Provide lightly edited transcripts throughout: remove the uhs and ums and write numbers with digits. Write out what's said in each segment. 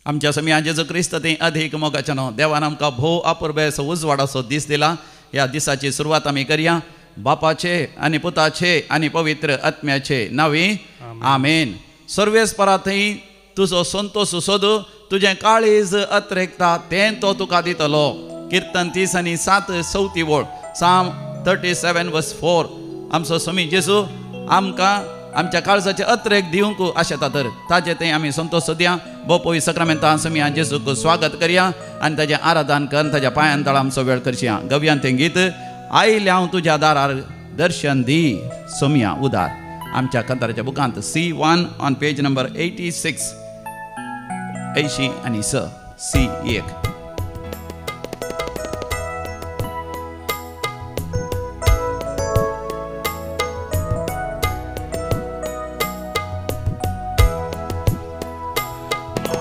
आमच्या समिया जेजू क्रिस्त ते अधिक मोगाच्यानो देवान आमकां भोव अपुरबायेचो उजवाडाचो दीस दिला. ह्या दिसाची सुरवात आमी करया बापाचे आनी पुताचे आनी पवित्र आत्म्याचे नांवी आमेन. सर्वेस्परा थंय तुजो संतोश सोदू, तुजें काळीज अत्रेकता तें तो तुका दितलो. किर्तन 37 चवथी वळ, Psalm 37:4. आमचो समी जेजू आमकां आमच्या काळजाचे अत्रेक दिवंक आशेता तर ताजे थंय आमी संतोश सोदया. भोव पवित्र सक्रमेंतान समिया जेजूक स्वागत करया आनी ताजें आराधन करून ताज्या पांयान तळा आमचो वेळ करया. गव्यान तें गीत आयलें हांव तुज्या दारार दर्शन दी सोमिया उदार, आमच्या कंताराच्या बुकांत C1 on page number 86, 86 C1.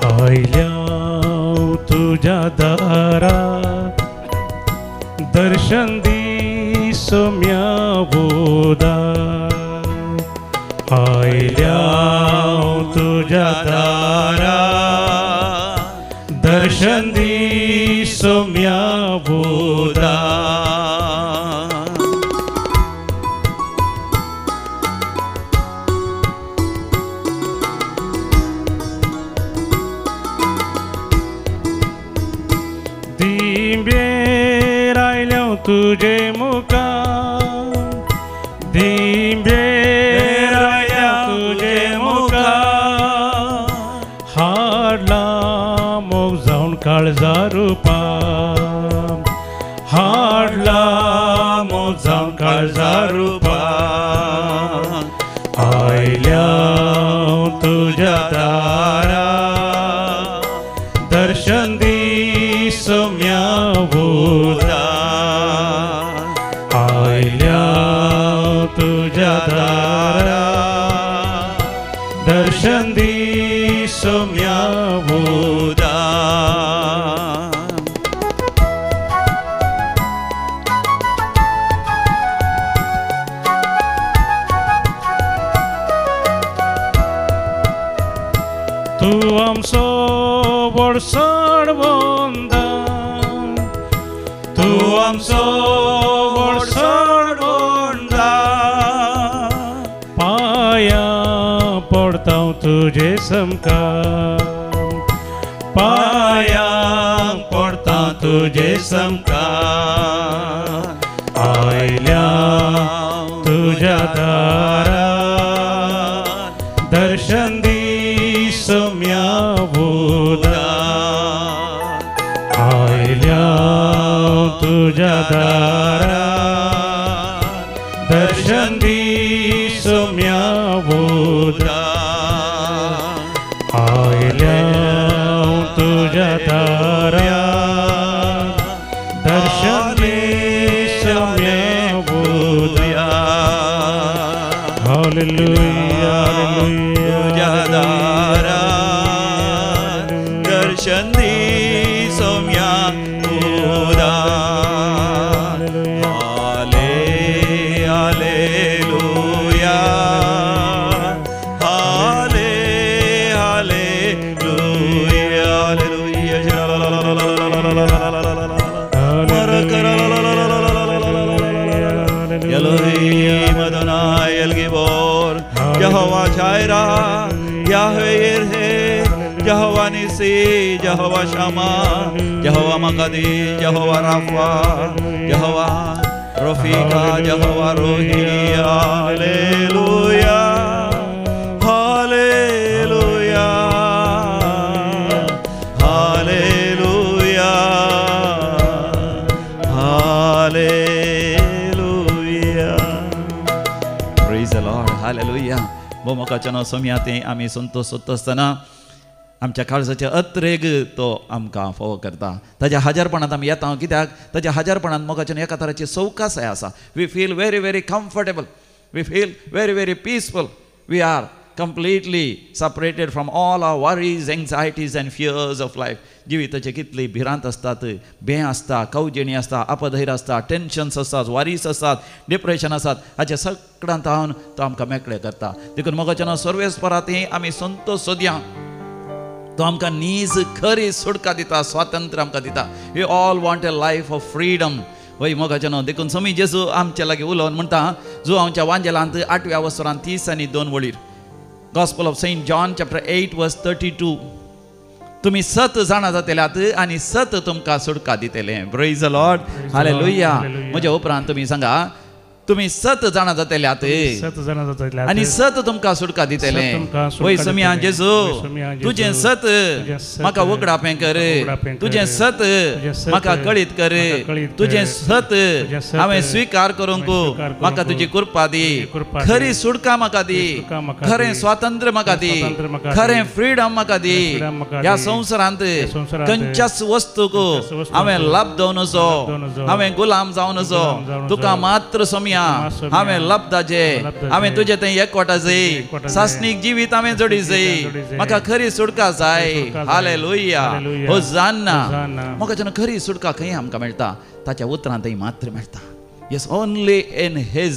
आयल्या तुज्या दारा दर्शन दी सोम्या बोदा, आयल्या तुज्या दारा दर्शन दी सोम्या बोदा. दिंबेर आयल्या तुजे मुखार, दिंबेर आयल्या तुजे मुखार, हाडला मोग जावन काळजा रुपा, हाडला मोग जावन काळजा रुपा. आयल्या तुज्या दारा दर्शन दी सोम्या बोदा, आयल्या तुज्या दारा दर्शन दी सोम्या बोदा. तूं आमचो व्हडसण वंदा, तूं आमचो व्हडसण वंदा, पांयां पडता तुजे समकार, पांयां पडता तुजे समकार. आयल्या तुज्या दारा दर्शन दी सोम्या बोदा, आयल्या तुज्या दारा दर्शन दी सोम्या बोदा, आयल्या तुज्या दारा दर्शन दी सोम्या बोदा. हालेलुया तुज्या दारा दर्शन दी सोम्या बोदा. हालेलुया हाले hallelujah hallelujah. Elohim Adonai El Gibor, Jehovah Jireh, Yahweh Yireh, Jehovah Nisi, Jehovah Shammah, Jehovah Makadi, Jehovah Rapha, Jehovah Rofika, Jehovah Rohi. Hallelujah, Hallelujah, Hallelujah, Hallelujah. Praise the Lord, Hallelujah. भोव सोमया ते आमी संतोश सोदता आसतना आमच्या काळजाचे अत्रेग तो आमकां फावो करता. ताज्या हाजरपणांत आमी येता कित्याक ताज्या हाजरपणांत मोगाच्यान एका तराची सवकासाय आसा. We feel very very comfortable, we feel very very peaceful, we are completely separated from all our worries, anxieties and fears of life. जिविताचे कितली भिरांत आसतात, भंय आसता, कवजेणी आसता, अपधैर्य आसता, टेन्शन्स आसतात, वरीस आसतात, डिप्रेशन आसतात, हाचे सगळ्यांत हांव तो आमकां मेकळे करता. देखून मोगाच्यान सर्वेस्परांत आमी संतोश सोदया. तो आमकां नीज खरी सुटका दिता, स्वातंत्र्य आमकां दिता. We all want a life of freedom. वय मोगाचें न्हू, देखून समी जेजू आमचे लागीं उलोवन म्हणटा, जो आमच्या वांजेलांत 8व्या वसरांत 32 वळीर, Gospel of Saint John chapter 8 verse 32, तुमी सत जाणा जातल्यात आनी सत तुमकां सुटका दितलें. Praise the Lord, hallelujah. म्हज्या उपरांत तुमी सांगा, तुमी सत जाणा जातल्यात आनी सत तुमकां सुटका दितलें. वय समिया जेजू, तुजें सत म्हाका उगडापें कर, तुजें सत म्हाका कळीत कर, तुजें सत हांवें स्विकार करूंक म्हाका तुजी कृपा दी, खरी सुटका म्हाका दी, खरें स्वातंत्र्य म्हाका दी, खरें फ्रीडम म्हाका दी. ह्या संवसारांत खंयच्याच वस्तूक हांवें लाभ जावन नजो, हांवें गुलाम जावन नजो, तुका मात्र समिया हांवें लब्दाचे, हांवें तुजें थंय एकवटा जाय, सासणीक जिवीत हांवें जोडी जाय, म्हाका खरी सुटका जाय. हालेलुया, होजान्ना. म्हाका जेन्ना खरी सुटका खंय आमकां मेळटा, ताच्या उतरां थंय मात्र मेळटा. Yes, only in his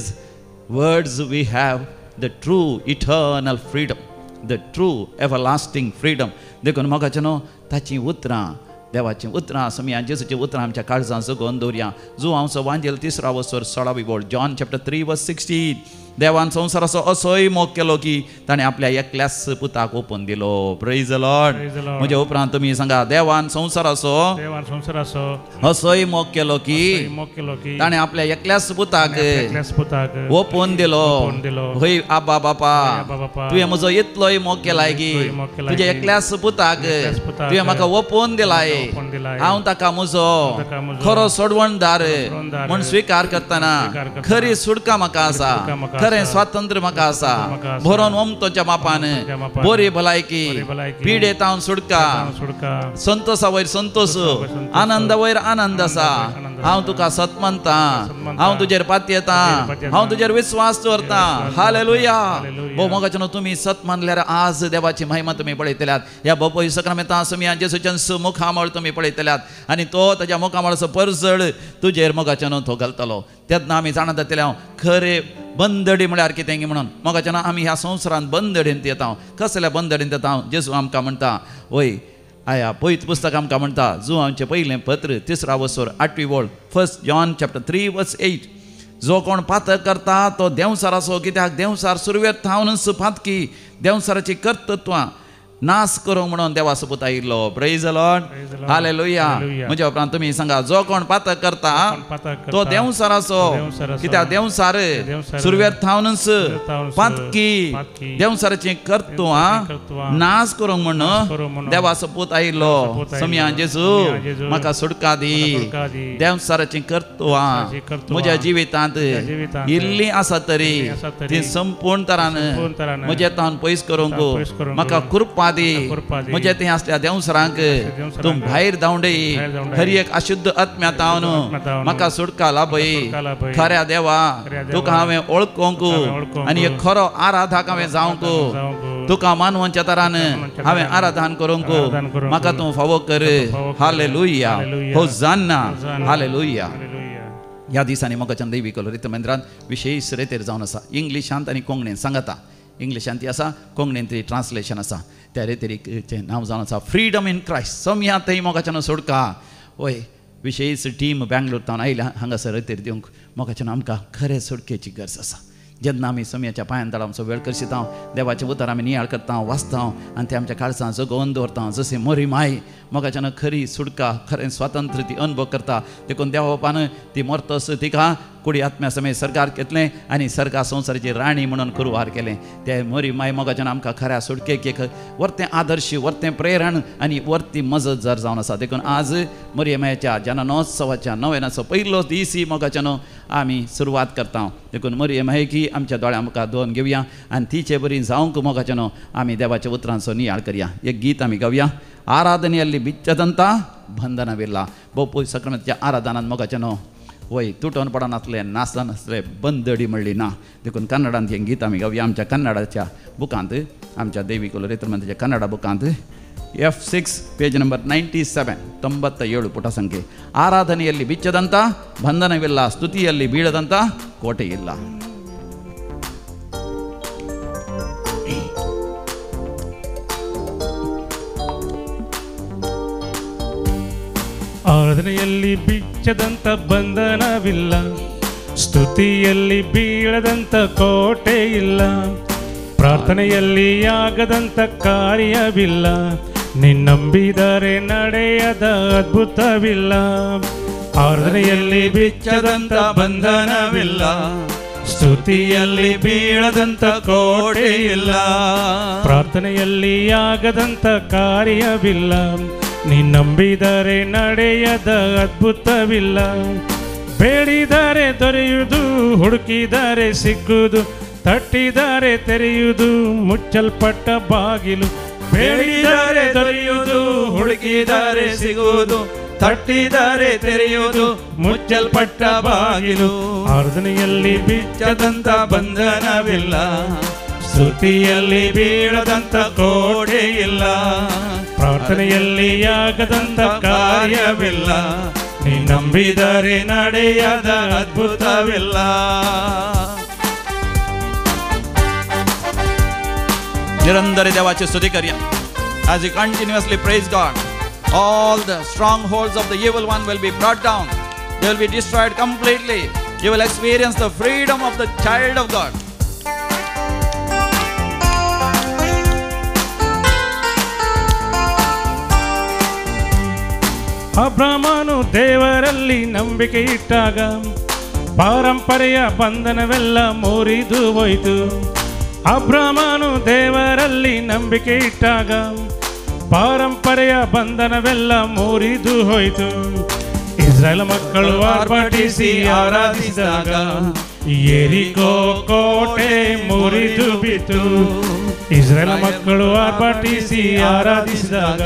words we have the true eternal freedom, the true everlasting freedom. देखून म्हाका न्हू ताचीं उतरां, देवाचीं उतरां, समिया जेजूचीं उतरां आमच्या काळजां जगोवन दवरया. जो हांवचो वांजेल 3 वसर 16वी बोल, जॉन चॅप्टर 3 वर्स 16, देवान संवसाराचो असोय मोग केलो की ताणें आपल्या एकल्याच पुताक ओपून दिलो. Praise the Lord. म्हज्या उपरांत तुमी सांगा, देवान संवसाराचो असोय मोग केलो की ताणें आपल्या एकल्याच पुताक ओपून दिलो. हय आबा बापा, तुवें म्हजो इतलोय मोग केलाय की तुज्या एकल्याच पुताक तुवें म्हाका ओपून दिलाय. हांव ताका म्हजो खरो सोडवणदार म्हूण स्विकार करतना खरी सुटका म्हाका आसा, खरें स्वातंत्र्य म्हाका आसा, भरोन ओमतोच्या मापान बरी भलायकी, पिडेतावन सुटका, संतोषा वयर संतोष, आनंदा वयर आनंद आसा. हांव तुका सत मानता, हांव तुजेर पातयेता, हांव तुजेर विस्वास दवरता. हालेलुया. भोव मोगाचें तुमी सत मानल्यार आज देवाची महिमा तुमी पळयतल्यात. ह्या बोपोय सक्रामेंता समिया जेजूच्या मुखामळ तुमी पळयतल्यात आनी तो ताच्या मुखामळाचो परजळ तुजेर मोगाचें तो घालतलो. तेन्ना आमी जाणा जातले हांव खरे बंदडी म्हळ्यार कितें म्हणून. मोगाचें आमी ह्या संवसारांत बंदडींत येता. कसल्या बंदडींत येता? जेजू आमकां म्हणटा, वय आया पयत पुस्तक आमकां म्हणटा, जो आमचें पयलें पत्र 3 वसर 8वी वळ, 1 जॉन चॅप्टर 3 वर्स 8, जो कोण पातक करता तो देंवसाराचो, कित्याक देंवसार सुरवेर थावनच पातकी, देंवसाराची कर्तृत्वां नाश करूंक म्हणून देवा सोबत आयिल्लो. Praise the Lord, hallelujah. म्हज्या उपरांत तुमी सांगा, जो कोण पातक करता तो देंवसाराचो, कित्याक देंवसार सुरवेर थावनच पातकी, देंवसाराची कर्तृत्वां नाश करूंक म्हणून देवा सोबत आयिल्लो. समिया जेजू म्हाका सुटका दी, देंवसाराची कर्तृत्वां म्हज्या जिवितांत इल्ली आसा तरी ती संपूर्ण तरान म्हज्या तावन पयस करूंक म्हाका कृपा दी. म्हज्या थंय आसल्या देंवसरांक तूं भायर धांवडय, हर एक अशुद्ध आत्म्या तावन म्हाका सुटका लाभय. खऱ्या देवा तुका हांवें वळखूंक आनी एक खरो आराधक हांवें जावंक, तुका मानवच्या तरान हांवें आराधन करूंक म्हाका तूं फावो कर. Hallelujah, hosanna, hallelujah. ह्या दिसांनी म्हाका दैवी कलोरित मंदिरांत विशेष रेतेर जावन आसा. इंग्लिशांत आनी कोंकणींत सांगता, इंग्लिशांत ती आसा, कोंकणींत ती ट्रान्सलेशन आसा. त्या रेतेरीचें नांव जावन आसा फ्रीडम इन क्रायस्ट. समिया थंय मोगाच्यान सोडका. वय विशेष टीम बेंगलोर तावन आयल्या हांगासर रेतेर दिवंक. मोगाच्यान आमकां खरें सोडकेची गरज आसा. जेन्ना आमी समियाच्या पांयान तळा आमचो वेळ करशिता, देवाचें उतर आमी नियाळ करता, वाचता आनी ते आमच्या काळजां जगोवन दवरता. जशें मोरी माय मोगाच्यान खरी सुटका, खरें स्वातंत्र्य ती अनुभव करता. देखून देवा बापान ती मरतस तिका कुडी आत्म्या समेत सरकार घेतलें आनी सरकार संवसाराची राणी म्हणून कुरवार केलें. ते मोरी माय मोगाच्यान आमकां खऱ्या सुटकेक एक वर्तें आदर्श, वर्तें प्रेरण आनी वर्ती मजत जर जावन आसा. देखून आज मोरी मायेच्या जननोत्सवाच्या नवेनाचो पयलो दीस ही मोगाच्यान आमी सुरवात करता. देखून मोरी मायेकी आमच्या दोळ्या मुखार दोन घेवया आनी तिचे बरी जावंक मोगाच्यान आमी देवाच्या उतरांचो नियाळ करया. एक गीत आमी गावया, आराधनेಯಲ್ಲಿ बिच्चದಂತ ಬಂಧನವಿಲ್ಲ. ಬೋಪು ಸಕ್ರಮच्या आराधनान मोगाच्यान वय तुटोन पडनासलें, नासनासलें, बंदडी म्हणली ना. देखून कन्नडांत हें गीत आमी गावया. आमच्या कन्नडाच्या बुकांत, आमच्या देवी कोलोरेत्र मंदिराच्या कन्नडा बुकांत F6 page number 97 97 ಪುಟ ಸಂಖ್ಯೆ. ಆರಾಧನೆಯಲ್ಲಿ ಬಿಚ್ಚದಂಥ ಬಂಧನವಿಲ್ಲ, ಸ್ತುತಿಯಲ್ಲಿ ಬೀಳದಂಥ ಕೋಟೆಯಿಲ್ಲ. ಆರಾಧನೆಯಲ್ಲಿ ಬಿಚ್ಚದಂತ ಬಂಧನವಿಲ್ಲ, ಸ್ತುತಿಯಲ್ಲಿ ಬೀಳದಂತ ಕೋಟೆ ಇಲ್ಲ, ಪ್ರಾರ್ಥನೆಯಲ್ಲಿ ಆಗದಂತ ಕಾರ್ಯವಿಲ್ಲ, ನಿನ್ನಂಬಿದರೆ ನಡೆಯದ ಅದ್ಭುತವಿಲ್ಲ. ಆರಾಧನೆಯಲ್ಲಿ ಬಿಚ್ಚದಂತ ಬಂಧನವಿಲ್ಲ, ಸ್ತುತಿಯಲ್ಲಿ ಬೀಳದಂತ ಕೋಟೆ ಇಲ್ಲ, ಪ್ರಾರ್ಥನೆಯಲ್ಲಿ ಆಗದಂತ ಕಾರ್ಯವಿಲ್ಲ, ನಿನ್ನಂಬಿದರೆ ನಡೆಯದ ಅದ್ಭುತವಿಲ್ಲ. ಬೇಡಿದರೆ ದೊರೆಯುವುದು, ಹುಡುಕಿದರೆ ಸಿಕ್ಕುವುದು, ತಟ್ಟಿದರೆ ತೆರೆಯುವುದು ಮುಚ್ಚಲ್ಪಟ್ಟ ಬಾಗಿಲು. ಬೇಡಿದರೆ ದೊರೆಯುವುದು, ಹುಡುಕಿದರೆ ಸಿಗುವುದು, ತಟ್ಟಿದರೆ ತೆರೆಯುವುದು ಮುಚ್ಚಲ್ಪಟ್ಟ ಬಾಗಿಲು. ಆರಾಧನೆಯಲ್ಲಿ ಬಿಚ್ಚದಂತ ಬಂಧನವಿಲ್ಲ, ಸ್ತುತಿಯಲ್ಲಿ ಬೀಳದಂತ ಕೋಟೆ ಇಲ್ಲ, ಪ್ರಾರ್ಥನೆಯಲ್ಲಿ ಆಗದಂತ ಕಾರ್ಯವಿಲ್ಲ, ನೀ ನಂಬಿದರೆ ನಡೆಯದ ಅದ್ಭುತವಿಲ್ಲ. निरंतर देवाची स्तुती करूया. As you continuously praise God, all the strongholds of the evil one will be brought down. They will be destroyed completely. You will experience the freedom of the child of God. ಅಬ್ರಹಾಮನು ದೇವರಲ್ಲಿ ನಂಬಿಕೆ ಇಟ್ಟಾಗ ಪಾರಂಪರೆಯ ಬಂಧನವೆಲ್ಲ ಮುರಿದು ಹೋಯಿತು. ಅಬ್ರಹಾಮನು ದೇವರಲ್ಲಿ ನಂಬಿಕೆ ಇಟ್ಟಾಗ ಪಾರಂಪರೆಯ ಬಂಧನವೆಲ್ಲ ಮುರಿದು ಹೋಯಿತು. ಇಸ್ರಾಯೇಲ್ ಮಕ್ಕಳು ಆರ್ಭಟಿಸಿ ಆರಾಧಿಸಿದಾಗ ಯೆರಿಕೋ ಕೋಟೆ ಮುರಿದು ಬಿತ್ತು. ಇಸ್ರಾಯೇಲ್ ಮಕ್ಕಳು ಆರ್ಭಟಿಸಿ ಆರಾಧಿಸಿದಾಗ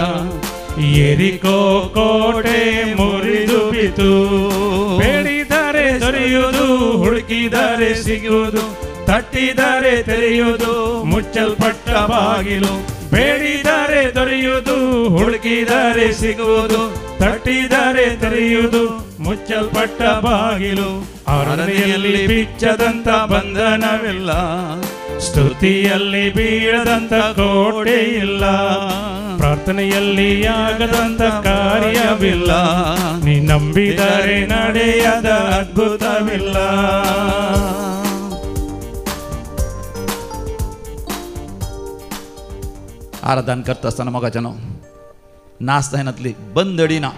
ಯೆರಿಕೋ ಕೋಟೆ ಮುರಿದು ಬಿತ್ತು. ಬೇಡಿದರೆ ದೊರೆಯುವುದು, ಹುಡುಕಿದರೆ ಸಿಗುವುದು, ತಟ್ಟಿದರೆ ತೆರೆಯುವುದು ಮುಚ್ಚಲ್ಪಟ್ಟ ಬಾಗಿಲು. ಬೇಡಿದರೆ ದೊರೆಯುವುದು, ಹುಡುಕಿದರೆ ಸಿಗುವುದು, ತಟ್ಟಿದರೆ ತೆರೆಯುವುದು ಮುಚ್ಚಲ್ಪಟ್ಟ ಬಾಗಿಲು. ಆರಾಧನೆಯಲ್ಲಿ ಬಿಚ್ಚದಂತ ಬಂಧನವಿಲ್ಲ, ಸ್ತುತಿಯಲ್ಲಿ ಬೀಳದಂತ ಕೋಟೆ ಇಲ್ಲ, ಪ್ರಾರ್ಥನೆಯಲ್ಲಿ ಆಗದಂತ ಕಾರ್ಯವಿಲ್ಲ, ನೀ ನಂಬಿದರೆ ನಡೆಯದ ಅದ್ಭುತವಿಲ್ಲ. आराधन करता आसतना मोगाच्यानो नाच जायनातली बंदडी ना.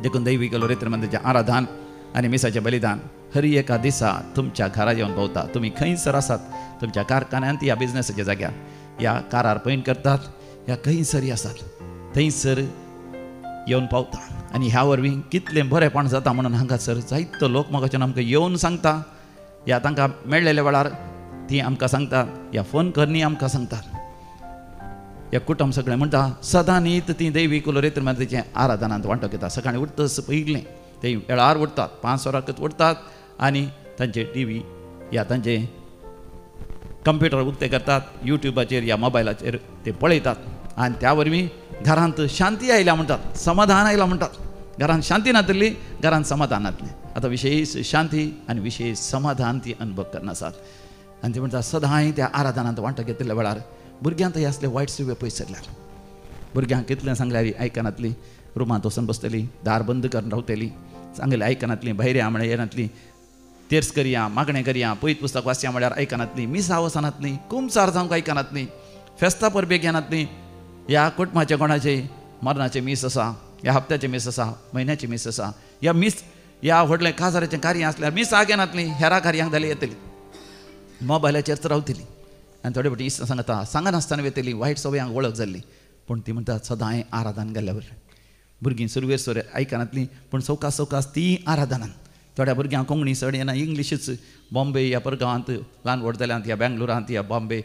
देखून दैवीक लोरेत्र मंदिराचें आराधन आनी मिसाचें बलिदान हर एका दिसा तुमच्या घरा येवन भोंवता. तुमी खंयसर आसात, तुमच्या कारखान्यांत ह्या बिजनसाच्या जाग्यार, ह्या कारार पैंट करतात, ह्या खंयसरय आसात थंयसर येवन पावता. आनी ह्या वरवीं कितलें बरेंपण जाता म्हणून हांगासर जायतो लोक मोगाच्यान आमकां येवन सांगता, ह्या तांकां मेळ्ळेल्या वेळार ती आमकां सांगतात, ह्या फोन करणी आमकां सांगतात. ह्या कुटुंब सगळें म्हणटा सदां न्हीत ती दैवी कुलोरेत्र मदीचें आराधनांत वांटो घेता. सकाळीं उठतच पयलें ते वेळार उठतात, 5 वरांकच उठतात आनी तांचे टी व्ही या तांचे कंप्युटर उक्ते करतात, युट्यूबाचेर या मोबायलाचेर ते पळयतात आनी त्या वरवीं घरांत शांती आयल्या म्हणटात, समाधान आयलां म्हणटात. घरांत शांती नातली, घरांत समाधान नातलें. आतां विशेश शांती आनी विशेश समाधान ती अनुभव करनासात. आनी ते म्हणटात सदांय त्या आराधनांत वांटो घेतिल्ल्या वेळार भुरग्यांक थंय आसले वायट सुवे पयस सरल्यार भुरग्यांक कितलें सांगल्यार आयकनातली, रुमांत वचून बसतली, दार बंद करून रावतली, सांगलें आयकनातली, भायर या म्हळ्यार येनातली, तेर्स करया, मागणें करया, पयत पुस्तक वाचया म्हळ्यार आयकनातली, मिसा वचनातली, कुमसार जावंक आयकनातली, फेस्ता परबेक येनातली. ह्या कुटुंबाचे कोणाचे मरणाचें मीस आसा, ह्या हप्त्याचें मीस आसा, म्हयन्याचें मीस आसा, ह्या मीस ह्या व्हडलें काजाराचें कार्य आसल्यार मिसाक येनातली, हेरा कार्यांक जाल्यार येतली, मोबायलाचेरच रावतली. आनी थोडे फावटी इश्ट सांगता सांगनासतना वेतली, वायट सवयांक वळख जाल्ली. पूण ती म्हणटा सदांय आराधन गेल्ल्या बरें. भुरगीं सुरवेर सुरवेर आयकनातली, पूण सवकास सवकास ती आराधनान. थोड्या भुरग्यांक कोंकणी चड येना, इंग्लिशूच बॉम्बे ह्या परगांवांत ल्हान व्हड जाल्यांत, ह्या बेंगलोरांत, ह्या बॉम्बे,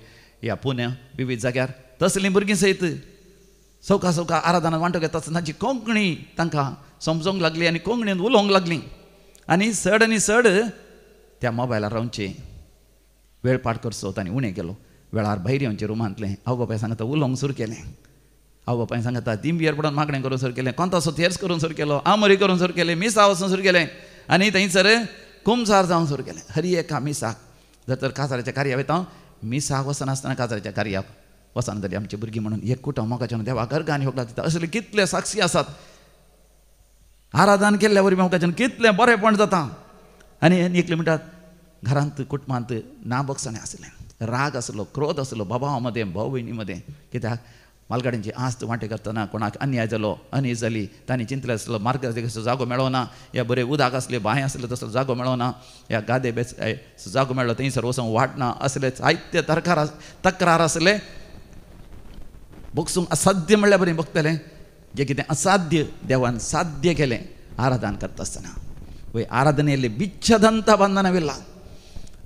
ह्या पुण्या विविध जाग्यार तसलीं भुरगीं सयत सवका सवका आराधनान वांटो घेता आसतना तांची कोंकणी तांकां समजोंक लागली आनी कोंकणीन उलोवंक लागली. आनी चड आनी चड त्या मोबायलार रावचें वेळ पाड करचो तांणी उणें केलो. वेळार भायर येवचें रुमांतलें, आवय बापाय सांगता उलोवंक सुरू केलें, आवय बापाय सांगता दिंबियर पडून मागणें करूंक सुरू केलें, कोंतासो थेर्स करूंक सुरू केलो, आमोरी करूंक सुरू केलें, मिसा वचूंक सुरू केलें आनी थंयसर कुमसार जावंक सुरू केलें. हर एका मिसाक जर तर काजाराच्या कार्याक वयता, मिसाक वचनासतना काजाराच्या कार्याक वचना जाली आमची भुरगीं म्हणून एक कुटुंब मोगाच्यान देवा गर्गान होगला दिता. असले कितले साक्षी आसात. आराधन केल्ल्या वरवीं आमकां कितलें बरेंपण जाता. आनी एकले म्हणटात घरांत कुटुंबांत ना बगसणें आसलें, राग आसलो, क्रोध आसलो बाबा मदें भाव भयणी मदें. कित्याक मालगाड्यांची आस्त वांटे करतना कोणाक अन्याय जालो, अनीज जाली, तांणी चिंतलें आसलो मार्ग जागो मेळना, या बरें उदक आसलें बांय आसलें तसो जागो मेळना, या गादे बेस जागो मेळ्ळो थंयसर वचूंक वाट ना असले जायते तक्रार आसले. भोगसूंक असाध्य म्हणल्यार बरें भोगतलें जें कितें असाध्य देवान साध्य केलें आराधन करता आसतना. वय आराधनेले बिच्छदंत बंधनविल्ल.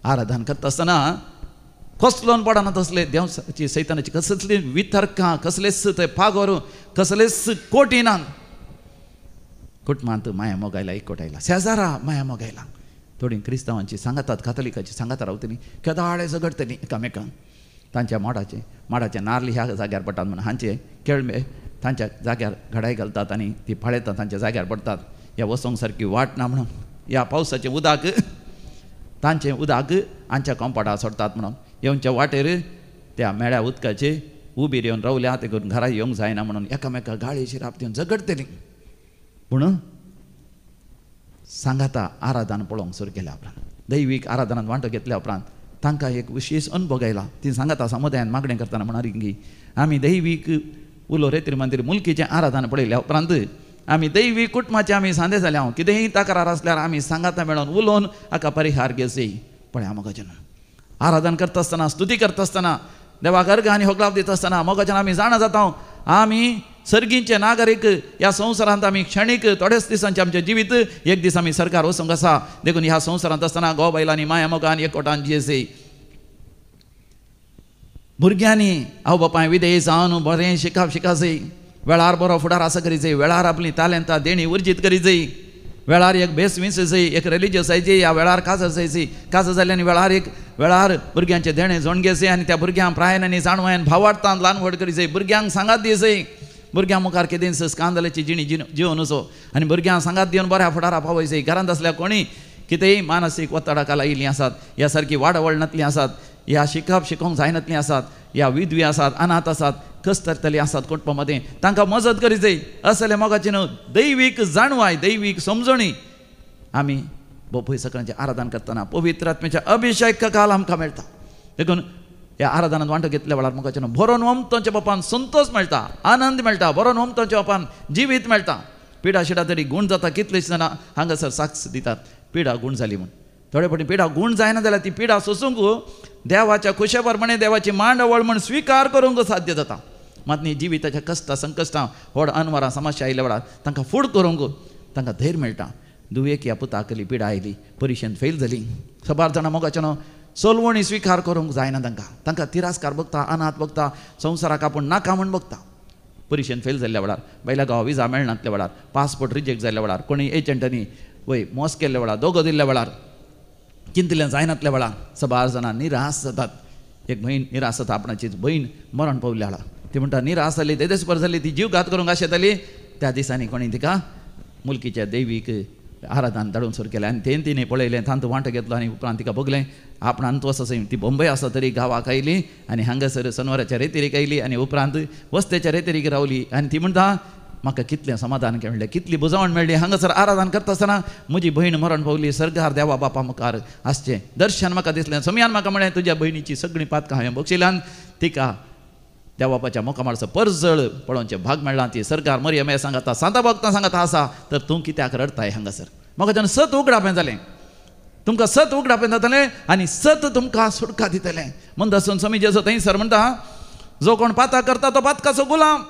आराधन करता आसतना कसलोन पडना तसले देवची सैतानाची कसली वितर्कां, कसलेच ते पागोर, कसलेच कोटी ना. कुटुंबांत माया मोग आयला, एकवट आयला, शेजारा माया मोग आयला. थोडीं क्रिस्तांवांची सांगातात, कातलिकाची सांगाता रावतली, केदाळे झगडटली एकामेकांक. तांच्या माडाचे माडाचे नारली ह्या जाग्यार पडटात म्हणून हांचे केळमे तांच्या जाग्यार घडाय घालतात आनी ती पाळयतात, तांच्या जाग्यार पडटात. ह्या वसोंक सारकी वाट ना म्हणून ह्या पावसाचें उदक तांचें उदक आमच्या कंपाउंडार सोडटात म्हणून येवच्या वाटेर त्या मेळ्या उदकाचे उबीर येवन रावल्या, ते करून घरा येवंक जायना म्हणून एकामेका गाळी शिराप दिवन झगडटलीं. पूण सांगाता आराधन पळोवंक सुरू केल्या उपरांत, दैवीक आराधनांत वांटो घेतल्या उपरांत तांकां एक विशेश अनुभव आयला. ती सांगाता समुदायान मागणें करतना म्हणाली की आमी दैवीक उलो रेतीर मंदिर मुलकीचें आराधन पळयल्या उपरांत आमी दैवीक कुटुंबाचे आमी सांदे जाले. हांव कितेंय तक्रार आसल्यार आमी सांगाता मेळोन उलोवन हाका परिहार घेवची. पळया मोगाच्यान आराधन करता आसतना, स्तुती करता आसतना, देवाक अर्घ आनी होगलाप दिता आसतना मोगाच्यान आमी जाणा जाता आमी सर्गींचे नागरीक. ह्या संवसारांत आमी क्षणीक थोड्याच दिसांचें आमचें जिवीत, एक दीस आमी सरकार वचूंक आसा. देखून ह्या संवसारांत आसतना घोव बायलांनी माया मोगान एकवटान जियेसे. भुरग्यांनी आवय बापाय विदेश जावन बरें शिकप शिकासय, वेळार बरो फुडार आसा करी जाय, वेळार आपली तालेंतां देणी उर्जीत करी जाय, वेळार एक भेस विंस जाय, एक रिलिजियस जायची, ह्या वेळार काजर जायची, काजर जाल्ल्यान वेळार एक वेळार भुरग्यांचें देणें जोण घेवचें आनी त्या भुरग्यांक प्रायन आनी जाणवायन भावार्थान ल्हान व्हड करी जाय. भुरग्यांक सांगात दिवचें, भुरग्यां मुखार कितें स्कांदलाची जिणी जिवन असो आनी भुरग्यांक सांगात दिवन बऱ्या फुडारा पावयचें. घरांत आसल्यार कोणी कितेंय मानसीक वतडा लायिल्लीं आसात, ह्या सारकी वाडावळ नातलीं आसात, ह्या शिकप शिकोवंक जायनातलीं आसात, ह्या विधवी आसात, अनाथ आसात, कस तरतली आसात कुटुंबा मदें, तांकां मजत करी जाय. असले मोगाची न्हू दैवीक जाणवाय, दैवीक समजणी आमी बोपय सगळ्यांचें आराधन करतना पवित्र आत्म्याच्या अभिषेक काल आमकां मेळटा. देखून ह्या आराधनांत वांटो घेतल्या वेळार मोगाचे न्हू भरोन ओमतोच्या बापान संतोष मेळटा, आनंद मेळटा, भरोन ओमतोच्या बापान जिवीत मेळटा. पिडा शिडा तरी गूण जाता. कितलेच जाणां हांगासर साक्ष दितात पिडा गूण जाली म्हूण. थोडे फावटी पिडा गूण जायना जाल्यार ती पिडा सोसूंक देवाच्या खुशे प्रमाणे देवाची मांडावळ म्हूण स्विकार करूंक साध्य जाता. मात न्ही जिविताच्या कश्टां संकश्टां व्हड अनवरां समस्या आयल्या वेळार तांकां फूड करूंक तांकां धैर्य मेळटा. दुवेक ह्या पुताक पिडा आयली, परिशेंत फेल जाली, सबार जाणां मोगाचें न्हू सोलवणी स्विकार करूंक जायना तांकां, तांकां तिरस्कार बघता, अनाथ बघता, संवसाराक आपूण नाका म्हूण बघता. परिशेंत फेल जाल्ल्या वेळार, बायल्या गांवा विजा मेळनातल्या वेळार, पासपोर्ट रिजेक्ट जाल्ल्या वेळार, कोणी एजंटांनी वय मोस केल्ल्या वेळार, दोगो दिल्ल्या वेळार, चिंतलें जायनातल्या वेळार सबार जाणां निराश जातात. एक भयण निराश जाता, आपणाची भयण मरण पावल्या वेळार ती म्हणटा निराश जाली, तेदेसपर जाली, ती जीव घात करूंक आशेताली. त्या दिसांनी कोणी तिका मुलकीच्या देवीक आराधन धाडून सुरू केलें आनी तें तिणें पळयलें, तांतूं वांटो घेतलो आनी उपरांत तिका भोगलें आपणान तूं आसा. ती बॉम्बे आसा तरी गांवाक आयली आनी हांगासर सनवाराच्या रेतिरीक आयली आनी उपरांत वस्तेच्या रेतिरीक रावली आनी ती म्हणटा म्हाका कितलें समाधान मेळ्ळें, कितली बुजवण मेळ्ळी. हांगासर आराधन करता आसतना म्हजी भयण मरण पावली, सरकार देवा बापा मुखार आसचें दर्शन म्हाका दिसलें. समयान म्हाका म्हळें तुज्या भयणीची सगळीं पातकां हांवें बक्षिल्यान, तिका देवा बापाच्या मुखामळाचो परजळ पळोवचें भाग मेळ्ळा. ती सरकार मरियम सांगाता, सांता भक्तां सांगाता आसा, तर तूं कित्याक रडताय हांगासर? म्हाका जेन्ना सत उगडापें जालें, तुमकां सत उगडापें जातलें आनी सत तुमकां सुटका दितलें. मंदासून स्वामी जेजो थंयसर म्हणटा जो कोण पातक करता तो पातकाचो गुलाम.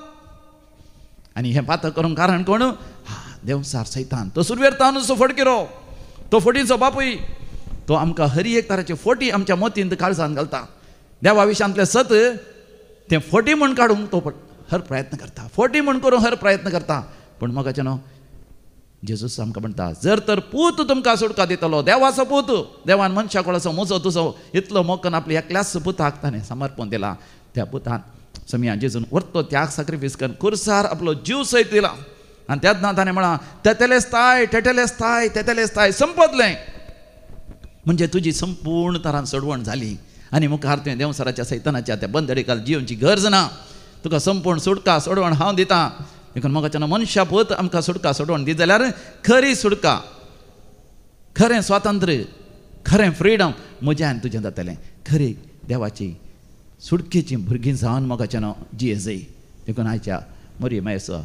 आनी हें पातक करूंक कारण कोण? हा देवसार सैतान, तो सुरवेर तानुसो फडकिरो, तो फोटीचो बापूय, तो आमकां हरी एक तराचे फोटी आमच्या मोतींत काळजान घालता. देवा विशांतलें सत तें फोटी म्हूण काडूंक तो हर प्रयत्न करता, फोटी म्हूण करूंक हर प्रयत्न करता. पूण मोगाचें न्हू जेजूस आमकां म्हणटा जर तर पूत तुमकां सुटका दितलो, देवाचो पूत, देवान मनशा कोळसो म्हजो तुजो इतलो मोग आपल्या एकल्याच पुताक ताणें समर्पण दिला. त्या पुतान समया जेजून व्हरतो त्याग सॅक्रिफायस करून कुर्सार आपलो जीव सयत दिला आनी तेन्ना ताणें म्हळां तेतेलेस्ताय टेटेलेस्ताय तेतेलेस्ताय, संपतलें म्हणजे तुजी संपूर्ण तरान सोडवण जाली आनी मुखार तुवें देवसराच्या सैतानाच्या त्या बंदडेकाल जिवनची गरज ना, तुका संपूर्ण सुटका सोडवण हांव दितां. देखून मोगाच्यान मनशा पोत आमकां सुटका सोडोवन दी जाल्यार खरी सुटका, खरें स्वातंत्र्य, खरें फ्रिडम म्हजें आनी तुजें जातलें. खरी देवाची सुटकेची भुरगीं जावन मोगाच्यान जिये जाय. देखून आयच्या मोरये मायेचो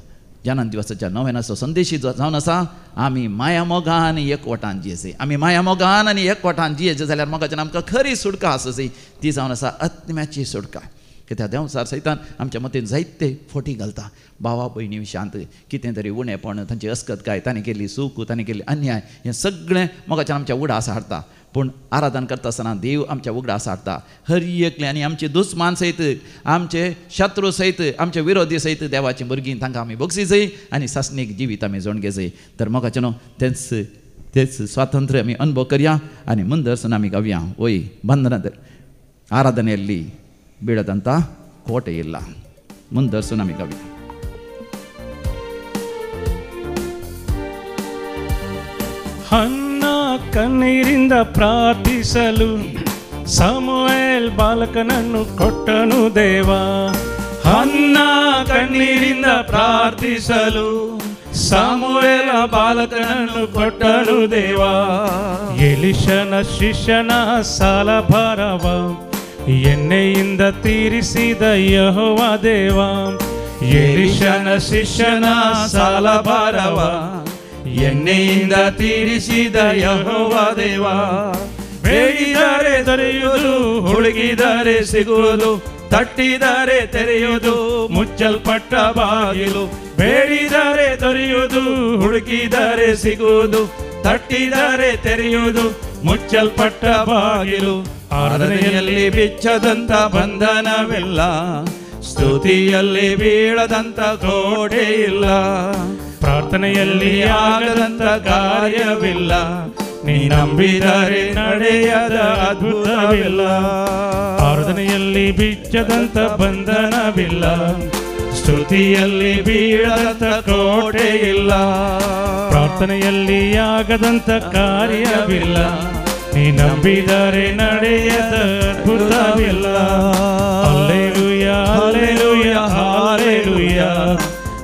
जनन दिवसाच्या नव्यानाचो संदेशी जावन आसा, आमी माया मोगान एकवटान जियेचे. आमी माया मोगान आनी एकवटान जियेचे जाल्यार मोगाच्यान आमकां खरी सुटका आसा, ती जावन आसा आत्म्याची सुटका. कित्याक देंवचार सैतान आमच्या मतीन जायते फोटी घालता. भावा भयणी विशांत कितें तरी उणेपण, तांची अस्कतकाय, तांणी केल्ली चूक, तांणी केल्ली अन्याय, हें सगळें मोगाच्यान आमच्या उगडास हाडटा. पूण आराधन करता आसतना देव आमच्या उगडास हाडटा हर एकलें, आनी आमचे दुस्मान सयत, आमचे शत्रू सयत, आमचे विरोधी सयत देवाची भुरगीं तांकां आमी बक्षी जाय आनी सासणीक जिवीत आमी जोडगे जाय. तर मोगाच्यान तेंच तेच स्वातंत्र्य आमी अनुभव करया आनी मुंदरसून आमी गावया वय बंधनात ಆರಾಧನೆಯಲ್ಲಿ ಬೀಳದಂಥ ಕೋಟೆ ಇಲ್ಲ. ಮುಂದರ್ಸು ನಮಗೆ ಹನ್ನ ಕಣ್ಣೀರಿಂದ ಪ್ರಾರ್ಥಿಸಲು ಸಮುವೇಲ್ ಬಾಲಕನನ್ನು ಕೊಟ್ಟನು ದೇವ. ಹನ್ನ ಕಣ್ಣೀರಿಂದ ಪ್ರಾರ್ಥಿಸಲು ಸಮುವೇಲ ಬಾಲಕನನ್ನು ಕೊಟ್ಟನು ದೇವ. ಎಲಿಷನ ಶಿಷ್ಯನ ಸಾಲ ಭಾರವ ಎಣ್ಣೆಯಿಂದ ತೀರಿಸಿದ ಯೆಹೋವ ದೇವ. ಎಲಿಷನ ಶಿಷ್ಯನ ಸಾಲ ಭಾರವ ಎಣ್ಣೆಯಿಂದ ತೀರಿಸಿದ ಯೆಹೋವ ದೇವ. ಬೇಡಿದರೆ ದೊರೆಯುವುದು, ಹುಡುಗಿದರೆ ಸಿಗುವುದು, ತಟ್ಟಿದರೆ ತೆರೆಯುವುದು, ಮುಚ್ಚಲ್ಪಟ್ಟ ಬಾಗಿಲು. ಬೇಡಿದರೆ ದೊರೆಯುವುದು, ಹುಡುಕಿದರೆ ಸಿಗುವುದು, ತಟ್ಟಿದರೆ ತೆರೆಯುವುದು, ಮುಚ್ಚಲ್ಪಟ್ಟ ಬಾಗಿಲು. ಆರಾಧನೆಯಲ್ಲಿ ಬಿಚ್ಚದಂತ ಬಂಧನವಿಲ್ಲ, ಸ್ತುತಿಯಲ್ಲಿ ಬೀಳದಂತ ಕೋಟೆ ಇಲ್ಲ, ಪ್ರಾರ್ಥನೆಯಲ್ಲಿ ಆಗದಂತ ಕಾರ್ಯವಿಲ್ಲ, ನೀ ನಂಬಿದರೆ ನಡೆಯದ ಅದ್ಭುತವಿಲ್ಲ. ಆರಾಧನೆಯಲ್ಲಿ ಬಿಚ್ಚದಂತ ಬಂಧನವಿಲ್ಲ, ಸ್ತುತಿಯಲ್ಲಿ ಬೀಳದಂತ ಕೋಟೆ ಇಲ್ಲ, ಪ್ರಾರ್ಥನೆಯಲ್ಲಿ ಆಗದಂತ ಕಾರ್ಯವಿಲ್ಲ, ನೀ ನಂಬಿದರೆ ನಡೆಯದ ಅದ್ಭುತವಿಲ್ಲ. Hallelujah, hallelujah, hallelujah,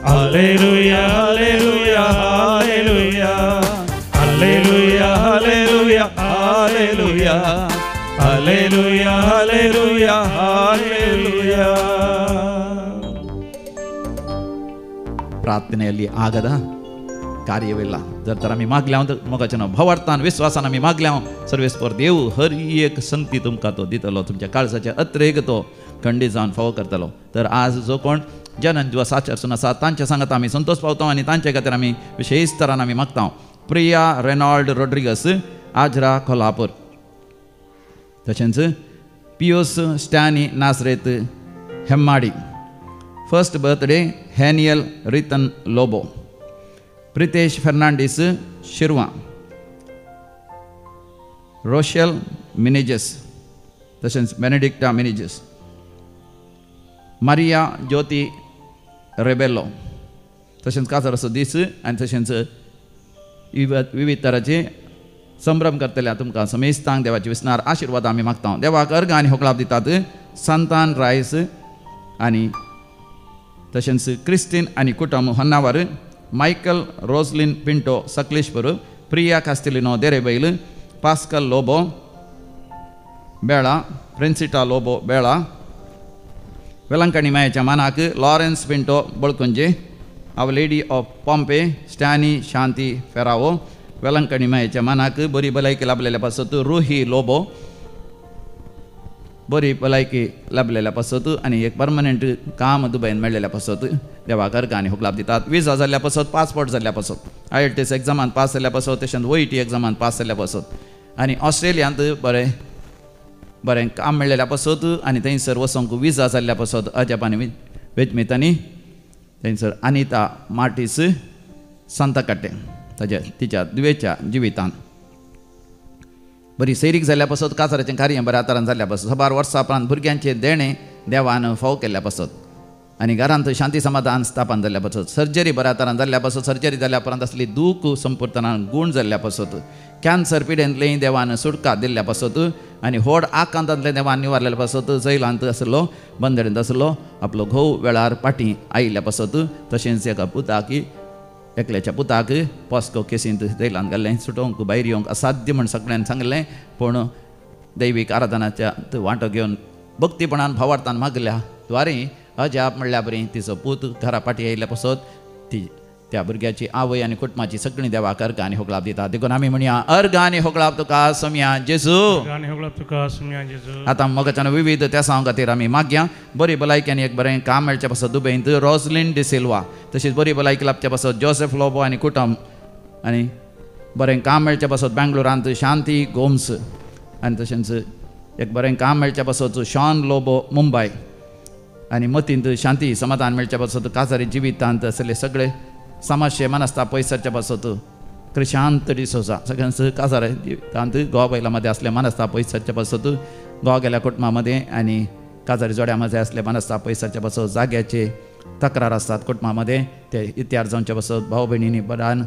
hallelujah, hallelujah, hallelujah, hallelujah, hallelujah, hallelujah, hallelujah, hallelujah, hallelujah. ಪ್ರಾರ್ಥನೆಯಲ್ಲಿ ಆಗದ ಕಾರ್ಯವಿಲ್ಲ. जर तर आमी मागल्या मोगाच्या भावार्थान विश्वासान आमी मागल्या सर्वेस्पर देव हर एक संगती तुमकां तो दितलो, तुमच्या काळजाच्या अत्रेक तो खंडीत जावन फावो करतलो. तर आज जो कोण जनन दिवस आचरसून आसा तांच्या सांगात आमी संतोष पावता आनी तांचे खातीर आमी विशेष तरान आमी मागता. प्रिया रेनॉल्ड रोड्रिगस, आजरा, कोल्हापूर. तशेंच Pius Stany Nazareth, Hemmadi. First birthday Haniel Ritan Lobo. Pritesh Fernandes, Shirva. Rochelle Menezes, तशेंच बेनेडिक्टा मिनेजस. मारिया ज्योती रेबेलो. तशेंच काजाराचो दीस आनी तशेंच विविध तराचे संभ्रम करतल्या तुमकां समेस्तांक देवाचे विसनार आशिर्वाद आमी मागता. देवाक अर्घ आनी होकळाप दितात सांतान रायस आनी तशेंच क्रिस्टीन आनी कुटुंब Honnavar, Michael Roslin Pinto Sakleshpur, Priya Castelino Derebail, Pascal Lobo Bela, Princita Lobo Bela, Velankanni मायेच्या मानाक Lawrence Pinto Balkunje, our lady of Pompe Stany Shanti Ferrao. Velankanni मायेच्या मानाक बरी भलायकी लाभलेल्या पासत रुही लोबो, बरी भलायकी लाभलेल्या पासत आनी एक परमनंट काम दुबयन मेळ्ळेल्या पासत देवाक अर्घ आनी हुकलाप दितात. विजा जाल्ल्या पासत, पासपोर्ट जाल्ल्या पासत, IELTS एग्जामान पास जाल्ल्या पासत, तशेंच OET एग्जामान पास जाल्ल्या पासत आनी ऑस्ट्रेलियांत बरें बरें काम मेळ्ळेल्या पासत आनी थंयसर वचोंक विजा जाल्ल्या पासत अजाप आनी वेजमेतांनी थंयसर अनिता मार्टीस सांताकाटे ताज्या तिच्या दुवेच्या जिवितान बरी सैरीक जाल्ल्या पासत, काजाराचें कार्य बऱ्या तरान जाल्ल्या पासत, साबार वर्सां उपरांत भुरग्यांचें देणें देवान फाव केल्ल्या पासत आनी घरांत शांती समाधान स्थापन जाल्ल्या पासत, सर्जरी बऱ्या तरान जाल्ल्या पासत, सर्जरी जाल्या उपरांत आसली दूख संपूर्णान गूण जाल्ल्या पासत, कॅन्सर पिडेंतलें देवान सुटका दिल्ल्या पासत आनी व्हड आकांतांतलें देवान निवारलेल्या पासत, जैलांत आसलो बंदरेंत आसलो आपलो घोव वेळार पाटी आयिल्ल्या पासत, तशेंच एका पुताक एकल्याच्या पुताक पॉस्को केसींत जैलांत घाल्लें, सुटोवंक भायर येवंक असाध्य म्हण सगळ्यांनी सांगलें, पूण दैवीक आराधनाच्या वांटो घेवन भक्तीपणान भावार्थान मागल्या द्वारे अजाप म्हणल्या बरी तिचो पूत घरा पाटी आयिल्ल्या पासत ती त्या भुरग्याची आवय आनी कुटुंबाची सगळीं देवाक अर्घ आनी होगळाप दिता. देखून आमी म्हणया अर्घ आनी होगळाप तुका सोमया जेजू. आतां मोगाच्यान विविध त्या खातीर आमी मागया. बरी भलायकी आनी एक बरें काम मेळचे पासत दुबयंत रोजलीन डिसिल्वा, तशीच बरी भलायकी लाबचे पासत जोसेफ लोबो आनी कुटुंब, आनी बरें काम मेळचे पासत बेंगलोरांत शांती गोम्स, आनी तशेंच एक बरें काम मेळचे पासत शॉन लोबो मुंबय, आनी मतींत शांती समाधान मेळचे पासत काजारी जिवितांत आसले सगळे समस्ये मनस्ताप पयस सरचे पासत क्रिशांत डिसोजा, सगळ्यांच काजार जिवितांत गोवा बैला मदें आसले मनस्ताप पयस सरचे पासत, गोवा गेल्या कुटुंबा मदें आनी काजारी जोड्या मदें आसले मनस्ताप पयस सरचे पासत, जाग्याचे तक्रार आसतात कुटुंबा मदें ते इतिहार जावचे पासत, भाव भयणींनी बरान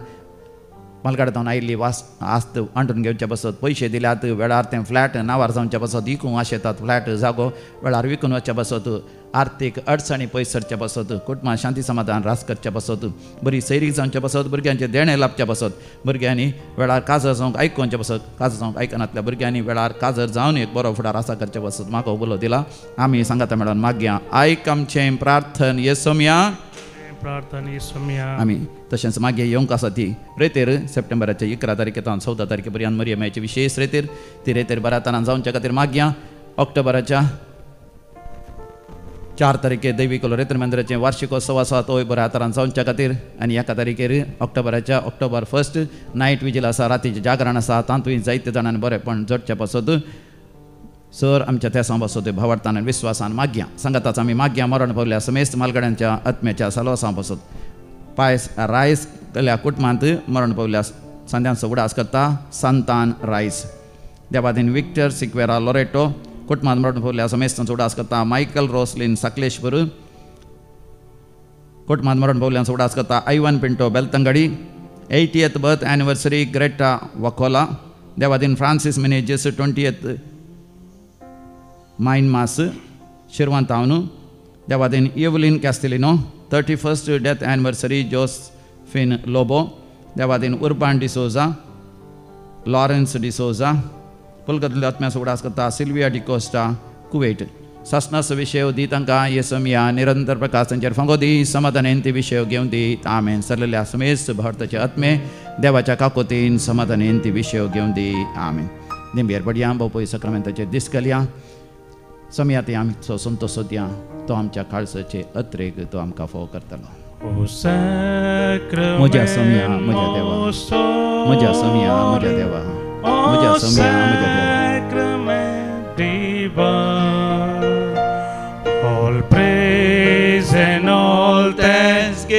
मालगाडांत आयिल्ली वास आस्त वांटून घेवचे पासत, पयशे दिल्यात वेळार तें फ्लॅट नांवार जावचे पासत, विकूंक आशेतात फ्लॅट जागो वेळार विकून वचचे पासत, आर्थीक अडचणी पयस सरचे पासत, कुटुंबां शांती समाधान रास करचे पासत, बरी सैरीक जावचे पासत, भुरग्यांचें देणें लाबचे पासत, भुरग्यांनी वेळार काजर जावंक आयकोवचे पासत, काजर जावंक आयकनातल्या भुरग्यांनी वेळार काजर जावन एक बरो फुडार आसा करचे पासत म्हाका उलो दिला. आमी सांगाता मेळोन मागया आयक आमचें प्रार्थन येसोमया. आमी तशेंच मागीर येवंक आसा ती रेतेर सप्टेंबराच्या 11 तारखे तावन 14 तारखे पर्यंत मरियमाची विशेष रेतेर, ती रेतेर बऱ्या तरान जावच्या खातीर मागया. ऑक्टोबराच्या 4 तारखे दैवीक रेतर मंदिराचें वार्षिकोत्सव आसा तोय बऱ्या तरान जावच्या खातीर, आनी 1 तारखेर ऑक्टोबराच्या ऑक्टोबर 1 नायट विजील आसा, रातीचें जागरण आसा, तातूंत जायते जाणांनी बरेपण जोडचे पासत सर आमच्या त्या पासत भावार्थान आनी विस्वासान मागया. सांगाताच आमी मागया मरण पावल्या समेस्त मालगड्यांच्या आत्म्याच्या सालोसा पासत, पायस रायस गेल्या कुटुंबांत मरण पावल्या सांध्यांचो उडास करता संतान रायस, देवादीन विक्टर सिक्वेरा लोरेटो कुटुंबांत मरण पावल्या समेस्तांचो उडास करता मायकल रोसलीन साकलेश्वर, कुटुंबांत मरण पावल्यांचो उडास करता Ivan Pinto Belthangady, 80th birth anniversary Greta Vakola, देवादीन Francis Menezes 20th mine mass शिरवंतावन, देवादीन Evelyn Castelino 31st death anniversary Josephine Lobo, देवादीन उर्बान डिसोजा लॉरेन्स डिसोजा, पुलकतल्या आत्म्याचो उडास करता सिल्विया डिकोस्टा कुवेट. सासनास विशय दी तांकां येसमिया निरंतर प्रकाश तांचेर फांगो दी, समाधानेन ती विशय घेवन दी. आमेन. सरलेल्या समेस्त भारताचे आत्मे देवाच्या काकोतीन समाधानेन ती विशय घेवन दी. आमेन. दिंबेर पडया बापूय सक्रामेंताचेर दीस घालया, समया ती आमचो संतोष दिया, तो आमच्या काळसाचे अत्रेक तो आमकां फोव करतलो. म्हज्या सोमया म्हज्या देवा, म्हज्या सोमया म्हज्या देवा, म्हज्या सोमया म्हज्या देवा. All praise and all thanksgiving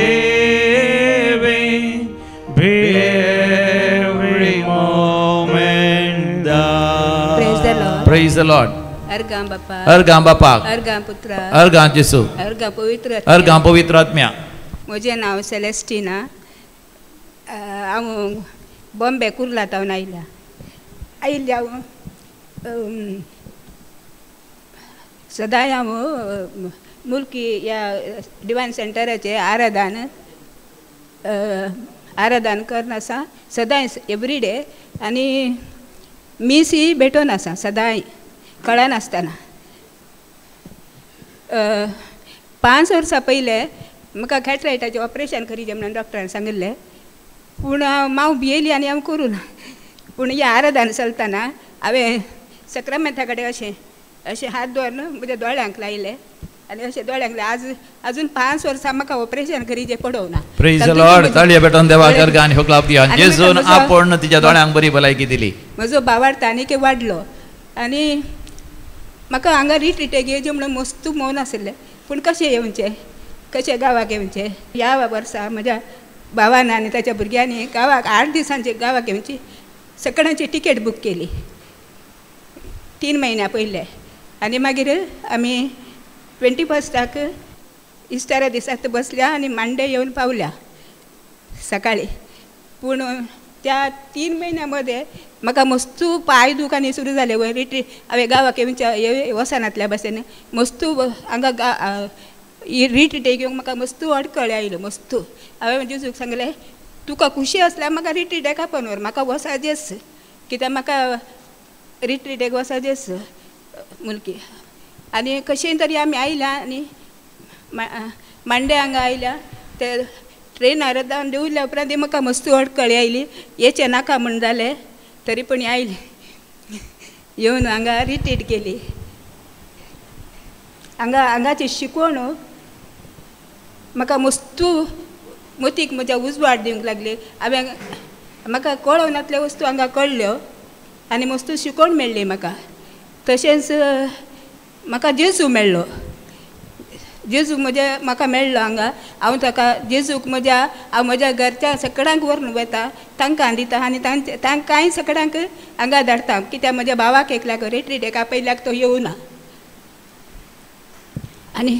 be every moment thine. Praise the Lord. Praise the Lord. अर्गां बापा, अर्गां बापाक, अर्गां पुत्रा, अर्गां जेसू, अर्गां पवित्र, अर्गां पवित्र आत्म्या. म्हजें नांव सेलेस्टिना, हांव बॉम्बे कुर्ला तावन आयल्या. आयिल्ल्या हांव सदांय हांव मुल्की ह्या डिवायन सेंटराचें आराधन आराधन करून आसा सदांय एवरी डे, आनी मिसूय भेटोवन आसा सदांय कळनासतना. 5 वर्सां पयलें म्हाका कॅटरायटाचें ऑपरेशन करीचें म्हणून डॉक्टरान सांगिल्लें, पूण हांव भियेली आनी हांव करूं ना. पूण ह्या आराधन चलतना हांवें सक्रामेंता कडेन अशें अशें हात दवरून म्हज्या दोळ्यांक लायले आनी अशें दोळ्यांक लायले. आज अजून 5 वर्सां म्हाका ऑपरेशन करीचें पडोवं ना. प्रेज the Lord. ताळये पेटोवन देवाक अर्गां आनी होगळाप दिया. जेजून आपण तिच्या दोळ्यांक बरी भलायकी दिली. म्हजो भावार्थ आनीक वाडलो आनी म्हाका हांगा रिट्रीटेक येवचें म्हणून मस्तू मौन आशिल्लें, पूण कशें येवचें, कशें गांवाक येवचें. ह्या वर्सा म्हज्या भावान आनी ताच्या भुरग्यांनी गांवाक 8 दिसांचे गांवाक येवची सगळ्यांची टिकेट बूक केली 3 म्हयन्या पयले, आनी मागीर आमी 21 ह्या इस्टरा दिसाक बसल्या आनी मांडे येवन पावल्या सकाळी. पूण त्या 3 म्हयन्या मदें म्हाका मस्तू पांय दूख आनी सुरू जालें. वयर रिट्रीट हांवें गांवाक येवच्या वचनातल्या भाशेन मस्तू हांगा रिट्रीटेक येवंक म्हाका मस्तू अडकळ आयल्यो. मस्तू हांवें जेजूक सांगलें तुका खुशी आसल्यार म्हाका रिट्रीटेक आपोवन व्हर, म्हाका वसाजेस कित्याक म्हाका रिट्रीटेक वसाजेस मुलकी. आनी कशें तरी आमी आयल्या आनी मांडे हांगा आयल्या. ते ट्रेनार देंवल्या उपरांत म्हाका मस्तू अडकळी आयली, येचें नाका म्हूण जालें तरी पूण आयली येवन हांगा रिट्रीट केली. हांगा हांगाची शिकवण म्हाका मस्तू मतीक म्हज्या उजवाड दिवंक लागली. हांवें म्हाका कळोनातल्यो वस्तू हांगा कळ्ळ्यो आनी मस्तू शिकवण मेळ्ळी म्हाका. तशेंच म्हाका जेजू मेळ्ळो, जेजू म्हज्या म्हाका मेळ्ळो हांगा. हांव ताका जेजूक म्हज्या हांव म्हज्या घरच्या सगळ्यांक व्हरून वता, तांकां दिता आनी तांचे तांकांय सगळ्यांक हांगा धाडटा. कित्याक म्हज्या भावाक एकल्याक रिट्रीटेक आपयल्याक तो येवना. आनी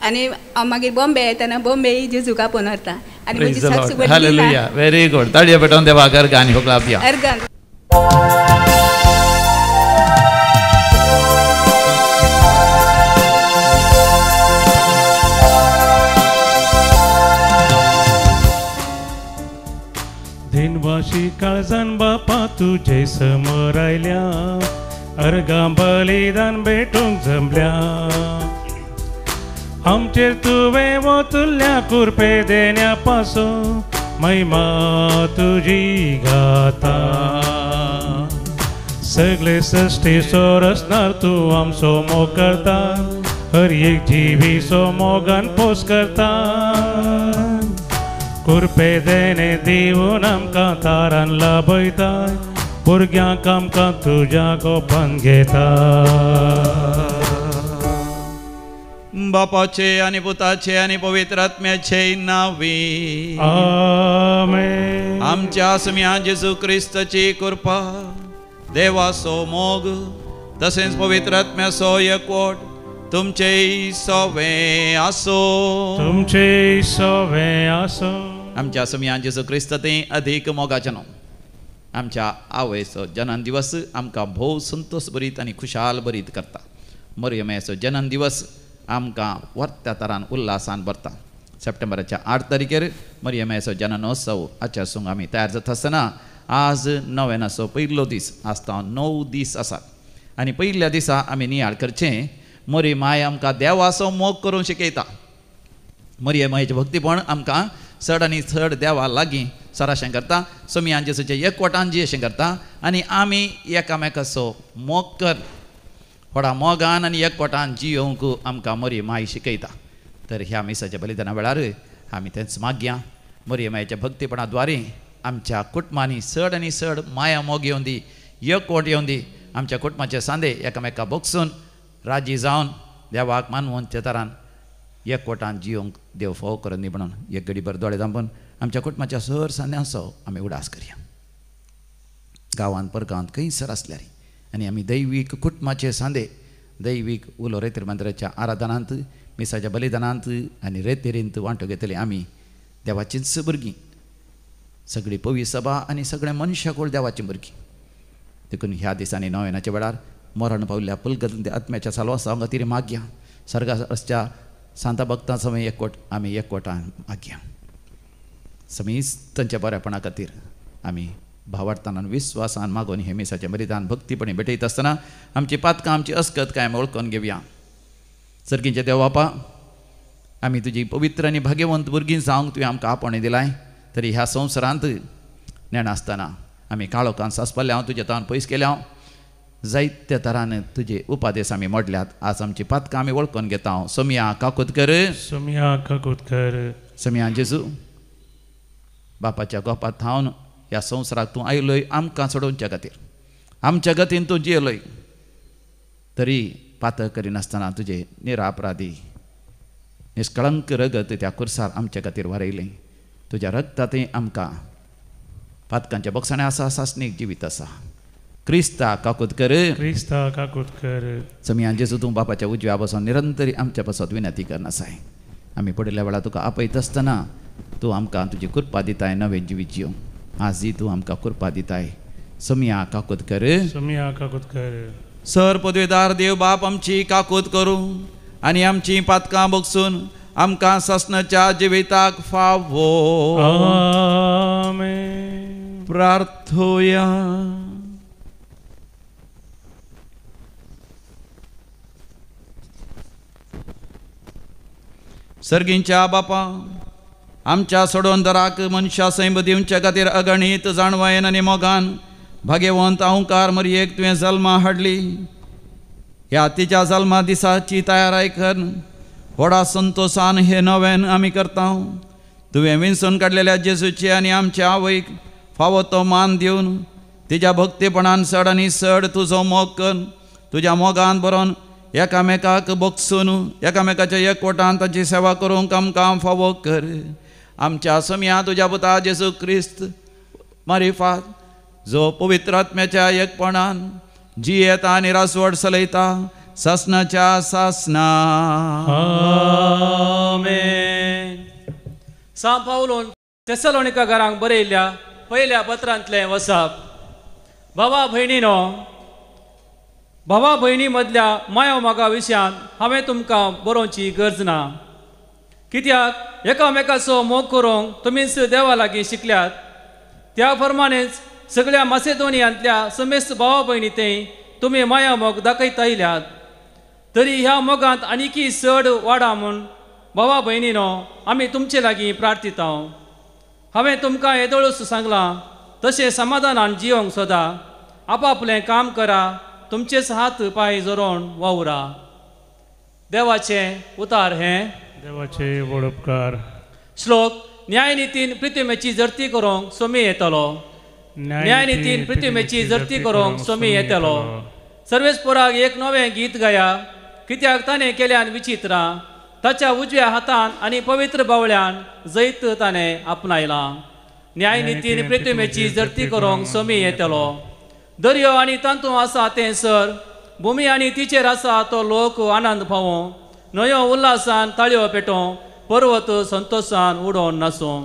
आनी हांव मागीर बॉम्बे येतना बॉम्बेय जेजूक आपोवन व्हरता. आनी म्हजी सासू हालेलुया, व्हेरी गुड. ताळयो पेटोवन देवाक अर्गां आनी होकलाप दिया. अर्गां. दिनवाशी काळजान बापा तुजे समोर आयल्या, अर्गां बलिदान भेटूंक जमल्या. आमचेर तुवें वतुल्ल्या कुरपे देण्या पासून महिमा तुजी गाता. सगळे सृश्टीचो रचणार तूं आमचो मोग करता, हर एक जिवीचो मोगान पोस करता. कुरपे देणे दिवन आमकां तारान लाभयता, भुरग्यांक आमकां तुज्या गोपान घेता. बापाचे आनी पुताचे आनी पवित्र आत्म्याचे नांवी आमेन. आमच्या सुम्या जेजू क्रिस्ताची कृपा, देवाचो मोग तसेंच पवित्र आत्म्याचो एकवट तुमचे सवे आसो, तुमचे सवे आसो. आमच्या सुम्या जेजू क्रिस्त ते अधिक मोगाचे न्हू. आमच्या आवयचो जनन दिवस आमकां भोव संतोष भरीत आनी खुशाल भरीत करता. मरियमाचो जनन दिवस आमकां वर्त्या तरान उल्हासान भरता. सप्टेंबराच्या 8 तारखेर मरियमाचो जननोत्सव आचरसूंक आमी तयार जाता आसतना आज नव्यानाचो पयलो दीस आसता. 9 दीस आसात आनी पयल्या दिसा आमी नियाळ करचें मरी माय आमकां देवाचो मोग करूंक शिकयता. मरिये मायेचें भक्तीपण आमकां चड आनी चड देवा लागीं सराशें करता, सोमियान जेजूचे एकवटान जियेशें करता आनी आमी एकामेकाचो मोग कर व्हडा मोगान आनी एकवटान जियोवंक आमकां मरी माय शिकयता. तर ह्या मिसाच्या बलिदाना वेळार आमी तेंच मागया मरी मायेच्या भक्तीपणा द्वारे आमच्या कुटुंबांनी चड आनी चड माया मोग येवन दी, एकवट येवन दी. आमच्या कुटुंबाचे सांदे एकामेका बोगसून राजी जावन देवाक मानवून त्या तरान एकवटान जियोवंक देव फोव करून दी म्हणून एक घडीभर दोळे धांपून आमच्या कुटुंबाच्या सर सांद्यांचो आमी उडास करया. गांवांत परगांवांत खंयसर आसल्यार आनी आमी दैवीक कुटुंबाचे सांदे दैवीक उलो रेतीर मंदिराच्या आराधनांत मिसाच्या बलिदानांत आनी रेतेरींत वांटो घेतले. आमी देवाचींच भुरगीं, सगळी पवी सभा आनी सगळ्या मनशाकूळ देवाचीं भुरगीं. देखून ह्या दिसांनी नव्यानाच्या वेळार मरण पावल्या पुलगत आत्म्याच्या सालवासा खातीर मागया. सर्गाच्या सांता भक्तां समय एकवट आमी एकवटान मागया. समीस तांच्या बरेपणा खातीर आमी भावार्थान आनी विस्वासान मागून हे मिसाचें बलिदान भक्तीपणी भेटयत आसतना आमची पातकां आमची अस्कत कांय वळखून घेवया. सर्गींचे देव बापा, आमी तुजी पवित्र आनी भाग्यवंत भुरगीं जावंक तुवें आमकां आपोवणें दिलाय, तरी ह्या संवसारांत नेणासतना आमी काळोखान सासपल्ले हांव तुजे तावन पयस केल्या हांव जायत्या तरान तुजे उपादेस आमी मोडल्यात. आज आमची पातकां आमी वळखून घेता हांव. सोमया काकूत कर, सोमया काकूत कर. सोमया जेजू, बापाच्या गोपात थावन ह्या संवसाराक तूं आयलोय आमकां सोडोवच्या खातीर, आमच्या गतीन तूं जियेलोय, तरी पातक करिनासतना तुजे निरापराधी निष्कळंक रगत त्या कुर्सार आमच्या खातीर वारयलें. तुज्या रगतांतय आमकां पातकांच्या बोगसाणें आसा, सासणीक जिवीत आसा. क्रिस्ता काकूत कर, क्रिस्ता काकूत कर. समियान जेजू, तूं बापाच्या उजव्या बसून निरंतरी आमच्या पासत विनंती करनासाय. आमी पडिल्ल्या वेळार तुका आपयत आसतना तूं आमकां तुजी कृपा दिताय नवें जिवीत जिवंक। आजय तूं आमकां कृपा दिताय। सोमया काकूत कर, सोमया काकूत कर। सर पदवेदार देव बाप आमची काकूत करूं आनी आमची पातकां बगसून आमकां सासणाच्या जिविताक फावो। आमेन। प्रार्थोया। सर्गींच्या बापा, आमच्या सोडोवन दराक मनशा सैम दिवचे खातीर अगणीत जाणवायेन आनी मोगान भाग्यवंत अहंकार मरयेक तुवें जल्मा हाडली। ह्या तिच्या जल्मा दिसाची तयाराय कर व्हडा संतोशान हे नवेन आमी करता। तुवें विंचून काडलेल्या जेजूचे आनी आमच्या आवयक फावो तो मान दिवन तिच्या भक्तीपणान चड आनी चड तुजो मोग कर। तुज्या मोगान बरोवन एकामेकाक बगसून एकामेकाच्या एकवटान ताची सेवा करूंक आमकां फावो कर। आमच्या सोमया तुज्या पुता जेजू क्रिस्त मारिफात जो पवित्र आत्म्याच्या एकपणान जियेता आनी रासवड चलयता सासणाच्या सासणा। आमेन। सां पावलोन तेसलोनिका घरांक बरयल्ल्या पयल्या पत्रांतलें वसाप। भावा भयणीनो, भावा भयणी मदल्या माया मोगा विशयांत हांवें तुमकां बरोवची गरज ना, कित्याक एकामेकाचो मोग करूंक तुमीच देवा लागीं शिकल्यात। त्या प्रमाणेच सगळ्या मासेदोनियांतल्या समेस्त भावा भयणी थंय तुमी माया मोग दाखयत आयल्यात। तरी ह्या मोगांत आनीकी चड वाडा म्हूण भावा भयणीनो आमी तुमचे लागीं प्रार्थिता। हांवें तुमकां येदोळूच सांगलां तशें समाधानान जियोंक सोदा, आपापलें काम करा, तुमचेच हात पांय जोरोवन वावरा। देवाचें उतार हें देवाचे व्हड उपकार। श्लोक। न्यायनितीन प्रितमेची जर्ती करूंक सोमी येतलो, न्यायनितीन प्रितमेची जर्ती करूंक सोमी येतलो। सर्वेस्पोराक एक नवें गीत गाया, कित्याक ताणें केल्यान विचित्रां, ताच्या उजव्या हातान आनी पवित्र बावळ्यान जैत ताणें आपणायलां। न्यायनितीन प्रितमेची जर्ती करूंक सोमी येतलो। दर्यो आनी तातूंत आसा तें सर, भुमी आनी तिचेर आसा तो लोक आनंद पावों, न्हंयो उल्हासान ताळयो पेटों, पर्वत संतोशान उडोवन नासूं।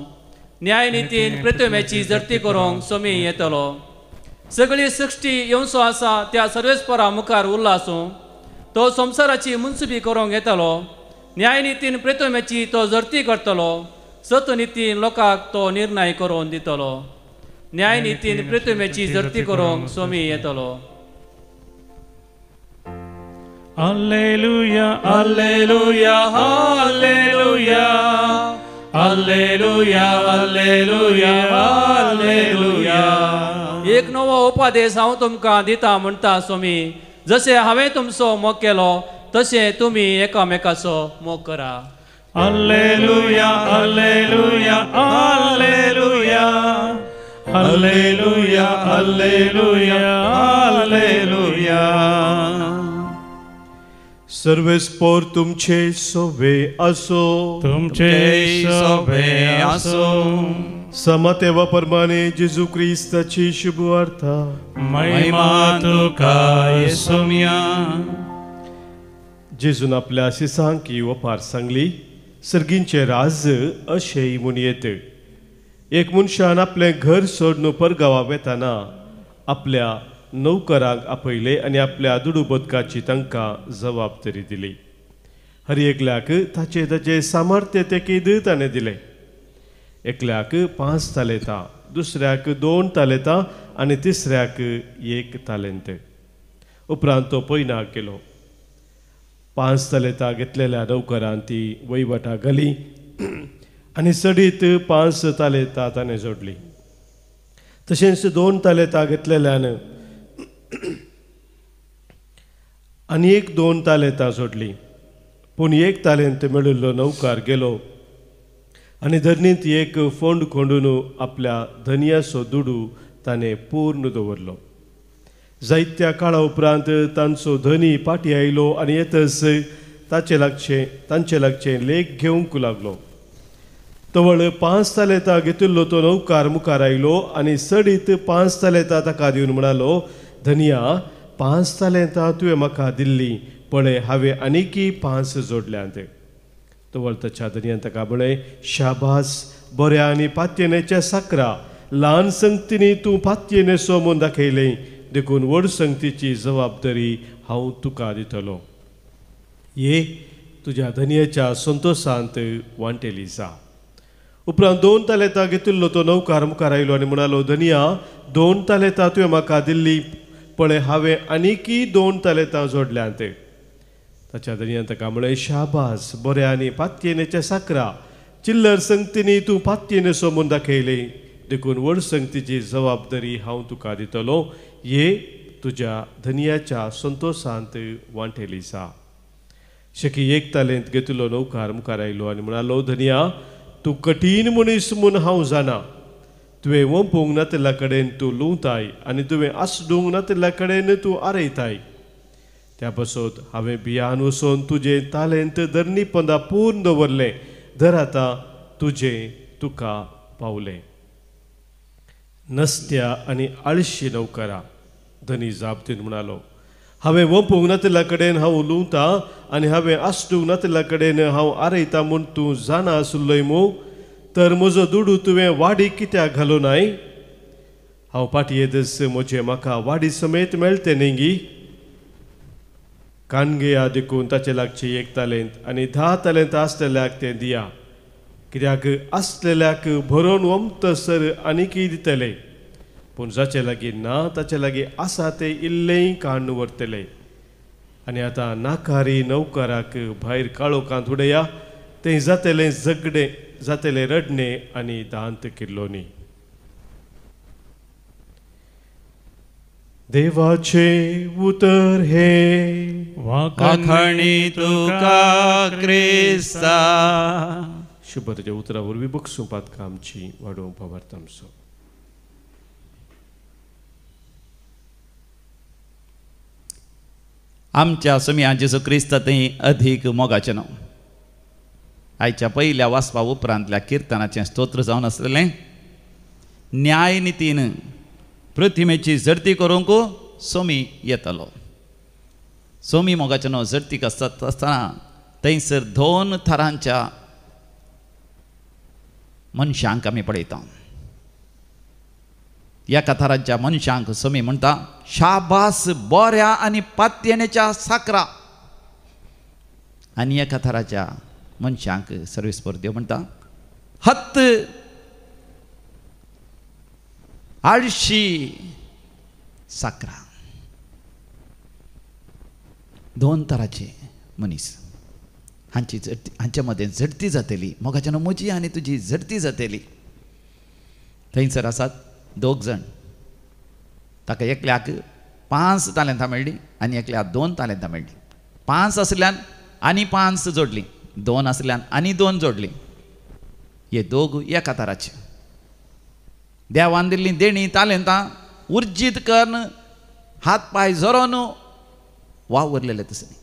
न्यायनितीन प्रितमेची जर्ती करूंक सोमी येतलो। सगळी सृश्टी येवचो आसा त्या सर्वेस्परा मुखार उल्हासूं, तो संवसाराची मुन्सुबी करूंक येतलो। न्यायनितीन प्रितमेची तो जर्ती करतलो, सतनितीन लोकांक तो निर्णय करून दितलो। न्यायनितीन प्रितमेची जर्ती करूंक सोमी येतलो। Alleluia, alleluia, alleluia, alleluia, alleluia, alleluia. एक नवो उपदेश हांव तुमकां दिता म्हणटा सोमी, जशें हांवें तुमचो मोग केलो तशें तुमी एकामेकाचो मोग करा। Alleluia, alleluia, alleluia, alleluia, alleluia, alleluia. सर्वेस्पोर तुमचे सोबे असो, तुमचे सोबे असो। समतेवा परमाने जेजू क्रिस्ताची शुभवार्ता। महिमा तुका येसुम्या। जेजून आपल्या शिसांक ही वपार सांगली, सर्गींचे राज अशें म्हूण येत। एक मनशान आपलें घर सोडून परगांवा वेताना आपल्या नौकरांक आपयले आनी आपल्या दुडू बदकाची तांकां जबाबदारी दिली। हर एकल्याक ताचे ताचे सामर्थ्य तेकीद ताणें दिलें। एकल्याक 5 तालेतां, दुसऱ्याक 2 तालेतां आनी तिसऱ्याक 1 तालेंत। उपरांत तो पयनाक गेलो। 5 तालेतां घेतलेल्या नौकरान ती वयवटा घाली आनी सडीत 5 तालेतां ताणें जोडली। तशेंच 2 तालेतां घेतलेल्यान आनी एक 2 तालेतां जोडली। पूण 1 तालेंत मेळिल्लो नौकार गेलो आनी धरणींत एक फोंड खोंडून आपल्या धनयाचो दुडू ताणें पूर्ण दवरलो। जायत्या काळा उपरांत तांचो धनी पाटी आयलो आनी येतच ताचे लागचें तांचे लागचें लेख घेवंक लागलो। तवळ 5 तालेतां घेतिल्लो तो नौकार मुखार आयलो आनी सडीत 5 तालेतां ताका दिवन म्हणालो, धनिया 5 तालेंतां तुवें म्हाका दिल्ली, पळय हांवें आनीकी 5 जोडल्यांत। तवळ ताच्या धनयान ताका म्हळें, शाबास, बऱ्या आनी पातयेनेच्या साकरा, ल्हान संगतींनी तूं पातयेनेसो म्हूण दाखयलें, देखून व्हड संगतीची जबाबदारी हांव तुका दितलो. ये तुज्या धनयाच्या संतोशांत वांटेली जा. उपरांत 2 तालेतां घेतिल्लो तो नौकार मुखार आयलो आनी म्हणालो, धनया, 2 तालेतां तुवें म्हाका दिल्ली, पळय हांवें आनीकय 2 तालेतां जोडल्यांत. ताच्या धनयान ताका म्हळें, शाबास, बऱ्या आनी पातयेनेच्या साकरा, चिल्लर संगतींनी तूं पातयेनेसो म्हूण दाखयलें, देखून व्हड संगतीची जबाबदारी हांव तुका दितलो. ये तुज्या धनयाच्या संतोशांत वांटेली जा. शेकी 1 तालेंत घेतिल्लो नौकार मुखार आयलो आनी म्हणालो, धनया, तूं कठीण मनीस म्हूण हांव जाणा. तुवें वंपूंक नातिल्ल्या कडेन तूं लुंवताय आनी तुवें आसडूंक नातिल्ल्या कडेन तूं आरयताय. त्या पासत हांवें भियान वचून तुजें तालेंत धरणी पंदा पूर्ण दवरलें. धर आतां तुजें तुका पावलें. नसत्या आनी आळशी नौकरा, धनी जाप दिवन म्हणालो, हांवें वंपूंक नातिल्ल्या कडेन हांव लुंवतां आनी हांवें आसडूंक नातिल्ल्या कडेन हांव आरयतां म्हूण तूं जाणा आसलोय मू, तर म्हजो दुडू तुवें वाडी कित्याक घालूं नाय? हांव फाटीं येतच म्हजें म्हाका वाडी समेत मेळटें न्ही गी? कानगेया देखून ताचे लागची 1 तालेंत आनी 10 तालेंत आसलेल्याक तें दिया, कित्याक आसलेल्याक भरोवन वमतसर आनीकय दितले, पूण जाचे लागीं ना ताचे लागीं आसा तें इल्लेंय काडून व्हरतले. आनी आतां नाकारी नौकराक भायर काळोखांत उडया, तें जातलें झगडें, जातलें रडणें आनी दांत किल्लोनी. देवाचे उतर हे वाखाणी तुका क्रिस्ता. शुभ तुज्या उतरा वरवीं बगसूं पातकां आमची वाडोवंक भावार्थ आमचो. आमच्या सोम्या जेजू क्रिस्त थंय अधीक मोगाचें नांव. आयच्या पयल्या वाचपा उपरांतल्या किर्तनाचें स्तोत्र जावन आसलेलें, न्यायनितीन प्रतिमेची झडती करूंक सोमी येतलो. सोमी मोगाचें नांव झडती आसतना थंयसर 2 थरांच्या मनशांक आमी पळयता. एका थरांच्या मनशांक सोमी म्हणटा, शाबास, बऱ्या आनी पातयेनेच्या साकरा. आनी एका थराच्या मनशांक सर्वीस देव म्हणटा, हत्त, आळशी साकरा. 2 तराचे मनीस हांची हांच्या मदें झडती जातली. मोगाच्यान म्हजी आनी तुजी झडती जातली. थंयसर आसात 2 जाण, ताका एकल्याक 5 तालेंतां मेळ्ळीं आनी एकल्याक 2 तालेंतां मेळ्ळीं. 5 आसल्यान आनी 5 जोडलीं, 2 आसल्यान आनी 2 जोडलीं. हे दोग एका तराचे. देवान दिल्लीं देणीं तालेंतां उर्जीत करून हात पांय झरोवन वावरलेले तसले.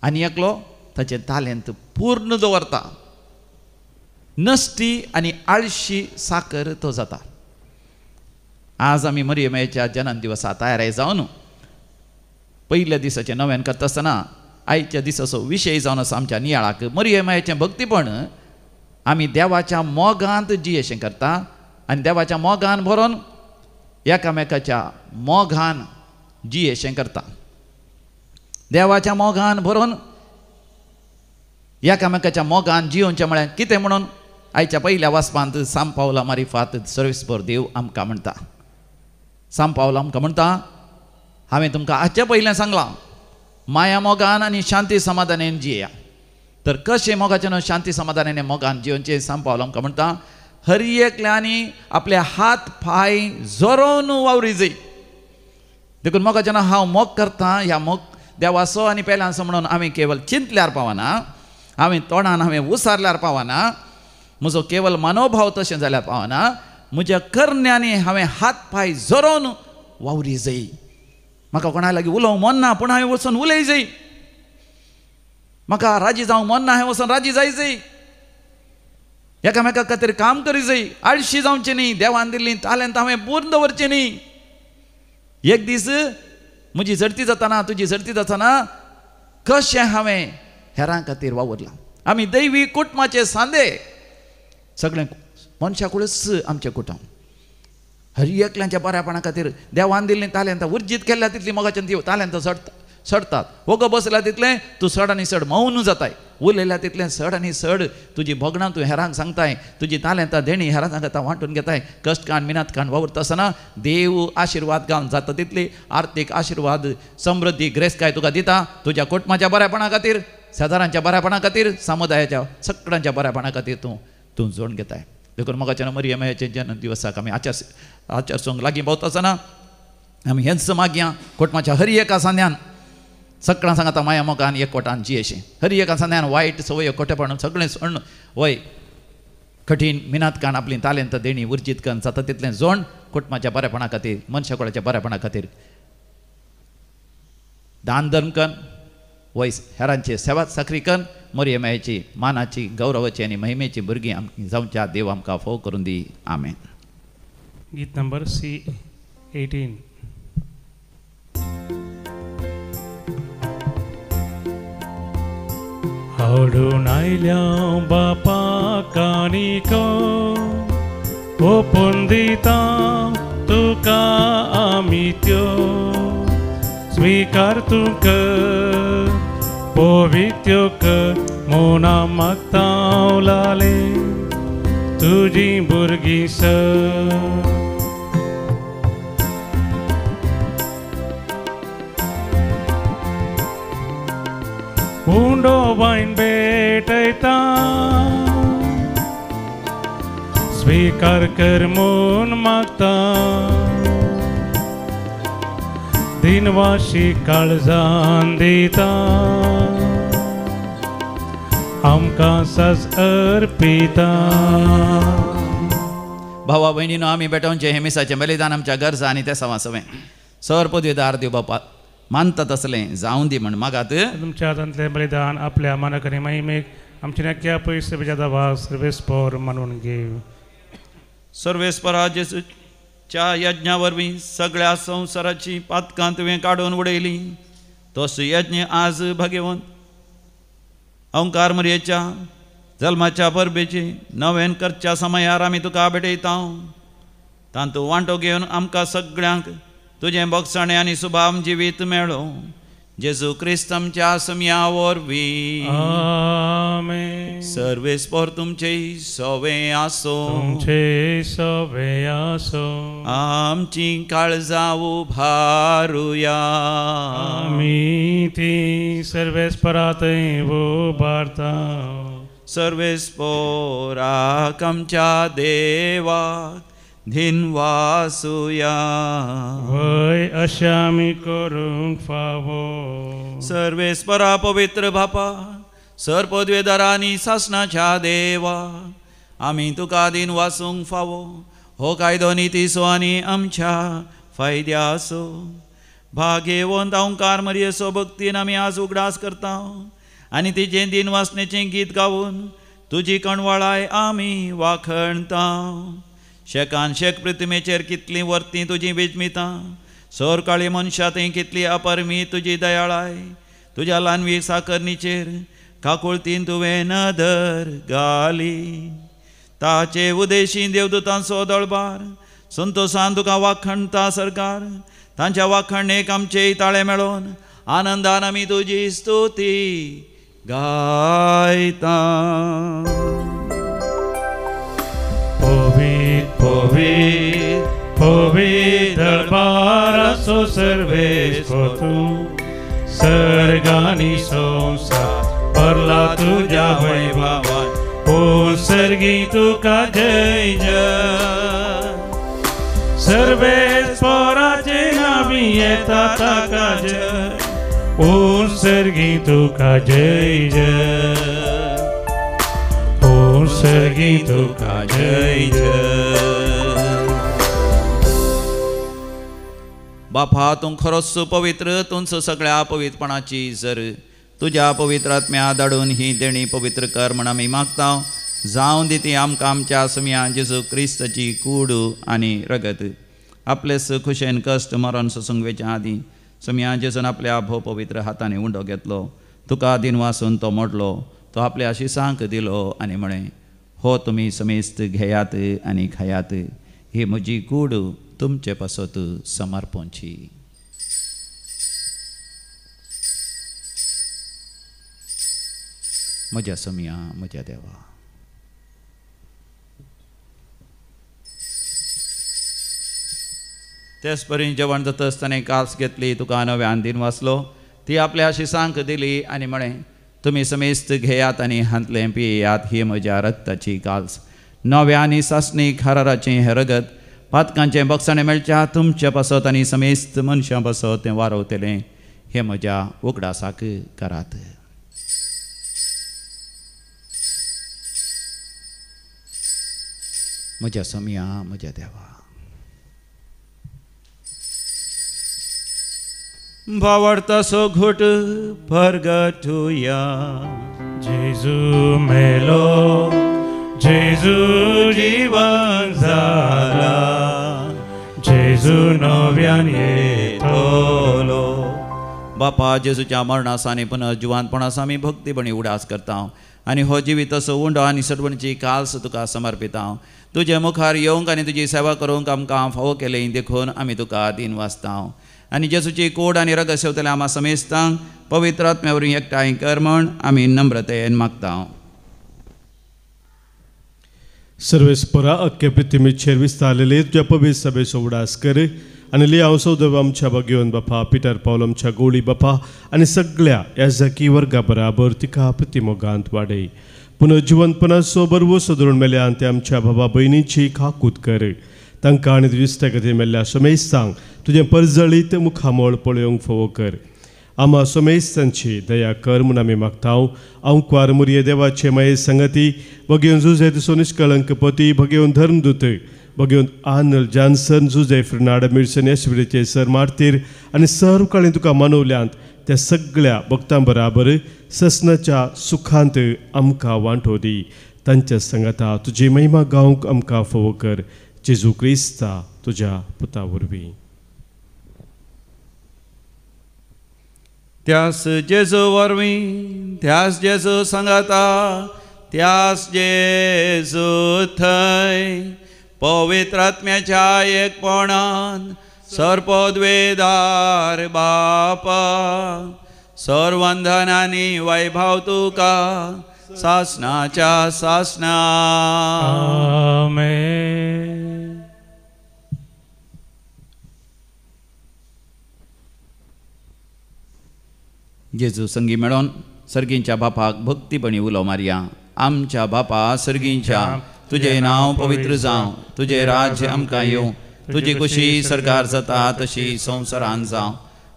आनी एकलो ताचें तालेंत पूर्ण दवरता. नश्टी आनी आळशी साकर तो जाता. आज आमी मरियमायेच्या जनन दिवसा तयार जावन पयल्या दिसाचें नव्यान करता आसतना आयच्या दिसाचो विशय जावन आसा आमच्या नियाळाक मरियमायेचें भक्तीपण. आमी देवाच्या मोगांत जियेशें करता आनी देवाच्या मोगान भरोन एकामेकाच्या मोगान जियेशें करता. देवाच्या मोगान भरोन एकामेकाच्या मोगान जियोवचें म्हळ्यार कितें म्हणून आयच्या पयल्या वाचपांत सांत पावला मारिफात सर्वेस्पर देव आमकां म्हणटा. सांत पावल आमकां म्हणटा, हांवें तुमकां आजच्या पयलें सांगलां, माया मोगान आनी शांती समाधानेन जिया. तर कशें मोगाचें शांती समाधानान मोगान जियोवचें सांत पावल आमकां म्हणटा, हर एकल्यांनी आपले हात पांय जोरोवन वावरी जाय. देखून मोगाचें हांव मोग करता ह्या मोग देवाचो आनी पेल्यांचो म्हणून हांवें केवल चिंतल्यार पावना, हांवें तोंडान हांवें उसारल्यार पावना, म्हजो केवल मनोभाव तशें जाल्यार पावना, म्हज्या करण्यांनी हांवें हात पांय झरोवन वावरी जाय. म्हाका कोणा लागीं उलोवंक मन ना पूण हांवें वचून उलय जाय. म्हाका राजी जावंक मन ना हांवें वचून राजी जाय जाय. एकामेका खातीर काम करी जाय. आळशी जावचें न्ही. देवान दिल्लीं तालेंत हांवें पूर्ण दवरचें न्ही. एक दीस म्हजी झडती जातना तुजी झडती जातना कशें हांवें हेरां खातीर वावुरलां, आमी दैवी कुटुंबाचे सांदे सगळें मनशाकुळच आमचें कुटुंब हर एकल्यांच्या बऱ्यापणा खातीर देवान दिल्लीं तालेंतां उर्जीत केल्या तितली मोगाच्यान ती तालेंतां सडतात वोगो बसल्या तितलें तूं सड आनी सड मौन जाताय उलयल्या तितलें सड आनी सड तुजी भोगणां तूं हेरांक सांगताय तुजी तालेंतां देणी हेरांक सांगता वांटून घेताय कश्ट काण मिनात काण वावुरता आसतना देव आशिर्वाद गावन जाता तितली आर्थीक आशिर्वाद समृद्धी ग्रेसकाय तुका दिता तुज्या कुटुंबाच्या बऱ्यापणा खातीर शेजारांच्या बऱ्यापणा खातीर समुदायाच्या सगळ्यांच्या बऱ्यापणा खातीर तूं तूं जोड घेताय. देखून मोगाच्या मरियमायाचे जन्म दिवसाक आमी आचार लागीं पावता आसतना आमी हेंच मागया कुटुंबाच्या हर एका सांद्यान सगळ्यां सांगता माया मोगान एकवटान जियेशें हर एका सांद्यान वायट संवय खोटेपण सगळें सोडून वय कठीण मिनात काण आपली तालेंत देणी उर्जीत करून जाता तितलें जोण कुटुंबाच्या बऱ्यापणा खातीर मनशाकुळाच्या बऱ्यापणा खातीर दान धर्म कन वय हेरांचे सेवा साखरी कन मरियमायाची मानाची गौरवाची आनी महिमेची भुरगीं आमकां जावच्या देव आमकां फोव करून दी. आमेन. गीत नंबर C18. हाडून आयल्या बापा कानिको ओपून दिता तुका आमी त्यो स्वीकार तुका पवित्यो कर मोना मागता लाले तुजी भुरगीं स. उंडो वायन भेटयता स्वीकार कर म्हूण मागता दिनवाशी काळजान दिता आमकां साज अर्पिता. भावा भयणीनो आमी भेटोवचें हें मिसाचें बलिदान आमच्या गरजा आनी ते सवा सवें सर पदवीदार देव बापा मानता तसलें जावं दी म्हण मागात. तुमच्या हातांतलें बलिदान आपल्या मानक आनी महिमेक आमच्या नक्या पयस भाग सर्वेस्पोर मानून घेव. सर्वेस्परा जेजूच्या यज्ञा वरवीं सगळ्या संवसाराची पातकां तुवें काडून उडयली तोच यज्ञ आज भाग्यवंत अंकार मरयेच्या जल्माच्या परबेची नवेन करच्या समयार आमी तुका भेटयता तांतू वांटो घेवन आमकां सगळ्यांक तुजें भोगसाणें आनी सुभाव जिवीत मेळो जेजू क्रिस्त आमच्या समया वरवीं. आमेन. सर्वेस्पोर तुमचे सवे आसो तुमचे सवे आसो. आमची काळजां उभारुया आमी ती सर्वेस्परा थंय उबारता. सर्वेस्पोराक आमच्या देवाक धिनवासुया वय अशें आमी करूंक फावो. सर्वेस्परा पवित्र बापा सर पदवेदारांनी सासणाच्या देवा आमी तुका दिन वासूंक फावो हो कायदो नितीचो आनी आमच्या फायद्याचो. भाग्यवंत ओंकार मरयेचो भक्तीन आमी आज उगडास करता आनी तिजें दिन वासनेचें गीत गावन तुजी कणवाळाय आमी वाखणता. शेकान शेक प्रतिमेचेर कितलीं वर्तीं तुजी विजमितां सोरकाळी मनशां थंय कितली अपरमी तुजी दयाळाय तुज्या ल्हानवी साकरणीचेर काकुळतीन तुवें नदर घाली. ताचे उदेशी देवदूतांचो दळबार संतोसान तुका वाखणता सरकार तांच्या वाखणेक आमचे ताळे मेळोन आनंदान आमी तुजी स्तुती गायता. पवित्र पवित्र पवित्र दरबाराचो सर्वेस्पर तूं सर्गानी संवसार भरला तुज्या वैभवान ओ सर्गी तुका जय जय. सर्वेस्पराचे नांवी येता ताका जय ओ सर्गी तुका जय जय ओ सर्गी तुका जय जय. बापा तूं खरोच पवित्र तुमचो सगळ्या पवित्रपणाची जर तुज्या पवित्र आत्म्या धाडून ही देणी पवित्र कर म्हण आमी मागता. जावं दी ती आमकां आमच्या सुमया जेजू क्रिस्ताची कूड आनी रगत आपलेच खुशेन कश्ट मरण सोसूंक वेच्या आदीं सुमया जेजून आपल्या भोव पवित्र हातांनी उंडो घेतलो तुका दिन वासून तो मोडलो तो आपल्या आशिसांक दिलो आनी म्हळें, हो तुमी समेस्त घेयात आनी खायात, ही म्हजी कूड तुमचे पासत समर्पणची. म्हज्या सोमया, म्हज्या देवा. तेच परी जेवण जातच ताणें कास घेतली, तुका नव्यान दिन वाचलो, ती आपल्या आशिसांक दिली आनी म्हळें, तुमी समेस्त घेयात आनी हांतलें पियेयात, ही म्हज्या रक्ताची काल्स, नव्या आनी सासणी खाराराचें हें रगत पातकांचें बक्षाणें मेळच्या तुमचे पासत आनी समेस्त मनशां पासत तें वारवतलें, हें म्हज्या उगडासाक करात. म्हज्या सोमया, म्हज्या देवा. भावार्थाचो घोट परगटुया. जेजू मेलो, जेजू जिवन जाला, जेजू नव्यान येतलो. बापा, जेजूच्या मरणास आनी पुनर्जिवानपणास आमी भक्तीपणी उडास करता आनी हो जिविताचो उंडो आनी सडवणची काल्स तुका समर्पिता. तुजे मुखार येवंक आनी तुजी सेवा करूंक आमकां फावो केलें देखून आमी तुका दीन वाचता. आनी जेजूची कोड आनी रगत सेवतल्या आमा समेस्तांक पवित्र आत्म्या वरवीं एकठांय कर म्हण आमी नम्रतेन मागता. सर्वेस्परा अख्खे पृथ्वीचेर विस्तारलेले तुज्या पवित्र सभेचो उडास कर आनी लियाव सौदव आमच्या बगेवन बापा, पिटर पावल आमच्या गोळी बापा आनी सगळ्या याजकी वर्गा बराबर तिका प्रतिमोगांत वाडय. पुनर्जिवनपणाचो बरवो धरून मेल्या आनी ते आमच्या बाबा भयणीची काकूत कर. तांकां आनी तुजी इश्टागती मेल्ल्या समेस्तांक तुजें परजळीत मुखामळ पळोवंक फावो कर. आमा समेस्तांची दया कर म्हूण आमी मागता. अंकवार मुरये देवाचे माये संगती भगेवन जुजे दिसो निष्कळंक पती, भगेवन धर्मदूत, भगेवन आनल जानसन, जुजे फ्रिनाड मिरसन, यशविरेचे सर मार्तीर आनी सर्व काळी तुका मानवल्यांत त्या सगळ्या भक्तां बराबर ससनाच्या सुखांत आमकां वांटो दी. तांच्या संगता तुजी महिमा गावंक आमकां फावो कर. जेजू क्रिस्ता तुज्या पुता वरवीं. त्यास जेजू वरवीं, त्यास जेजू सांगाता, त्यास जेजू थंय पवित्र आत्म्याच्या एकपणान सर्पद्वेदार बापा, सर्वंधनानी वैभव तुका सासनाच्या सासना. आमेन. जेजू संगी मेळोन सर्गींच्या बापाक भक्तीपणी उलो मारया. आमच्या बापा सर्गींच्या, तुजें नांव पवित्र जावं, तुजें राज्य आमकां येवं, तुजी कुशी सरकार जाता तशी संवसारान जावं.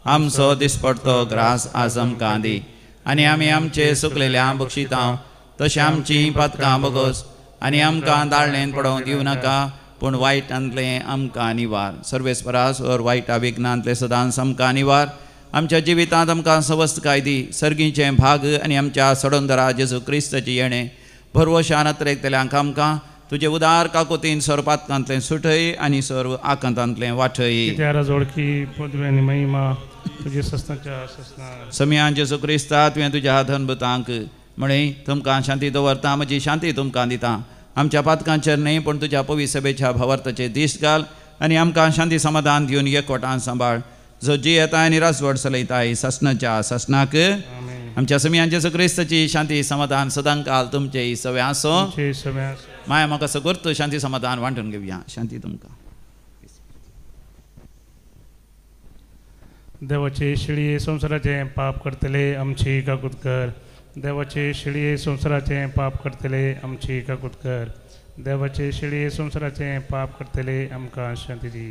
आमचो दिसपडतो ग्रास आज आमकां दी आनी आमी आमचे सुकलेल्या बक्षितां तशें आमचीं पातकां बगस आनी आमकां दाळणेन पडोवंक दिवं नाका, पूण वायटांतलें आमकां निवार. सर्वेस्परास वर वायटा विघ्नांतलें सदांच आमकां निवार. आमच्या जिवितांत आमकां सवस्तकाय दी. सर्गीचें भाग आनी आमच्या सडोंदरा जेजू क्रिस्ताची येणें भरवशान अत्रेकतल्यांक आमकां तुजे उदार काकोतीन सर्व पातकांतलें सुटय आनी सर्व आकांतांतलें वाटय. समियान जेजू क्रिस्ता, तुवें तुज्या धनभूतांक म्हळें, तुमकां शांती दवरता, म्हजी शांती तुमकां दिता. आमच्या पातकांचेर न्हय पूण तुज्या पवित्र सभेच्या भावार्थाचेर दीस घाल आनी आमकां शांती समाधान दिवन एकवटान सांबाळ. जो जी येता आनी राजवट चलयताय सासनाच्या सासनाक. आमच्या समियान जेजू क्रिस्ताची शांती समाधान सदांकाल तुमचे सवे आसो. माया म्हाका सगुर्त शांती समाधान वांटून घेवया. शांती तुमकां. देवाचे शिळये संवसाराचें पाप करतले आमची काकूत कर. देवाचे शिळये संवसाराचें पाप करतले आमची काकूत कर. देवाचे शिळये संवसाराचें पाप करतले आमकां शांती दी.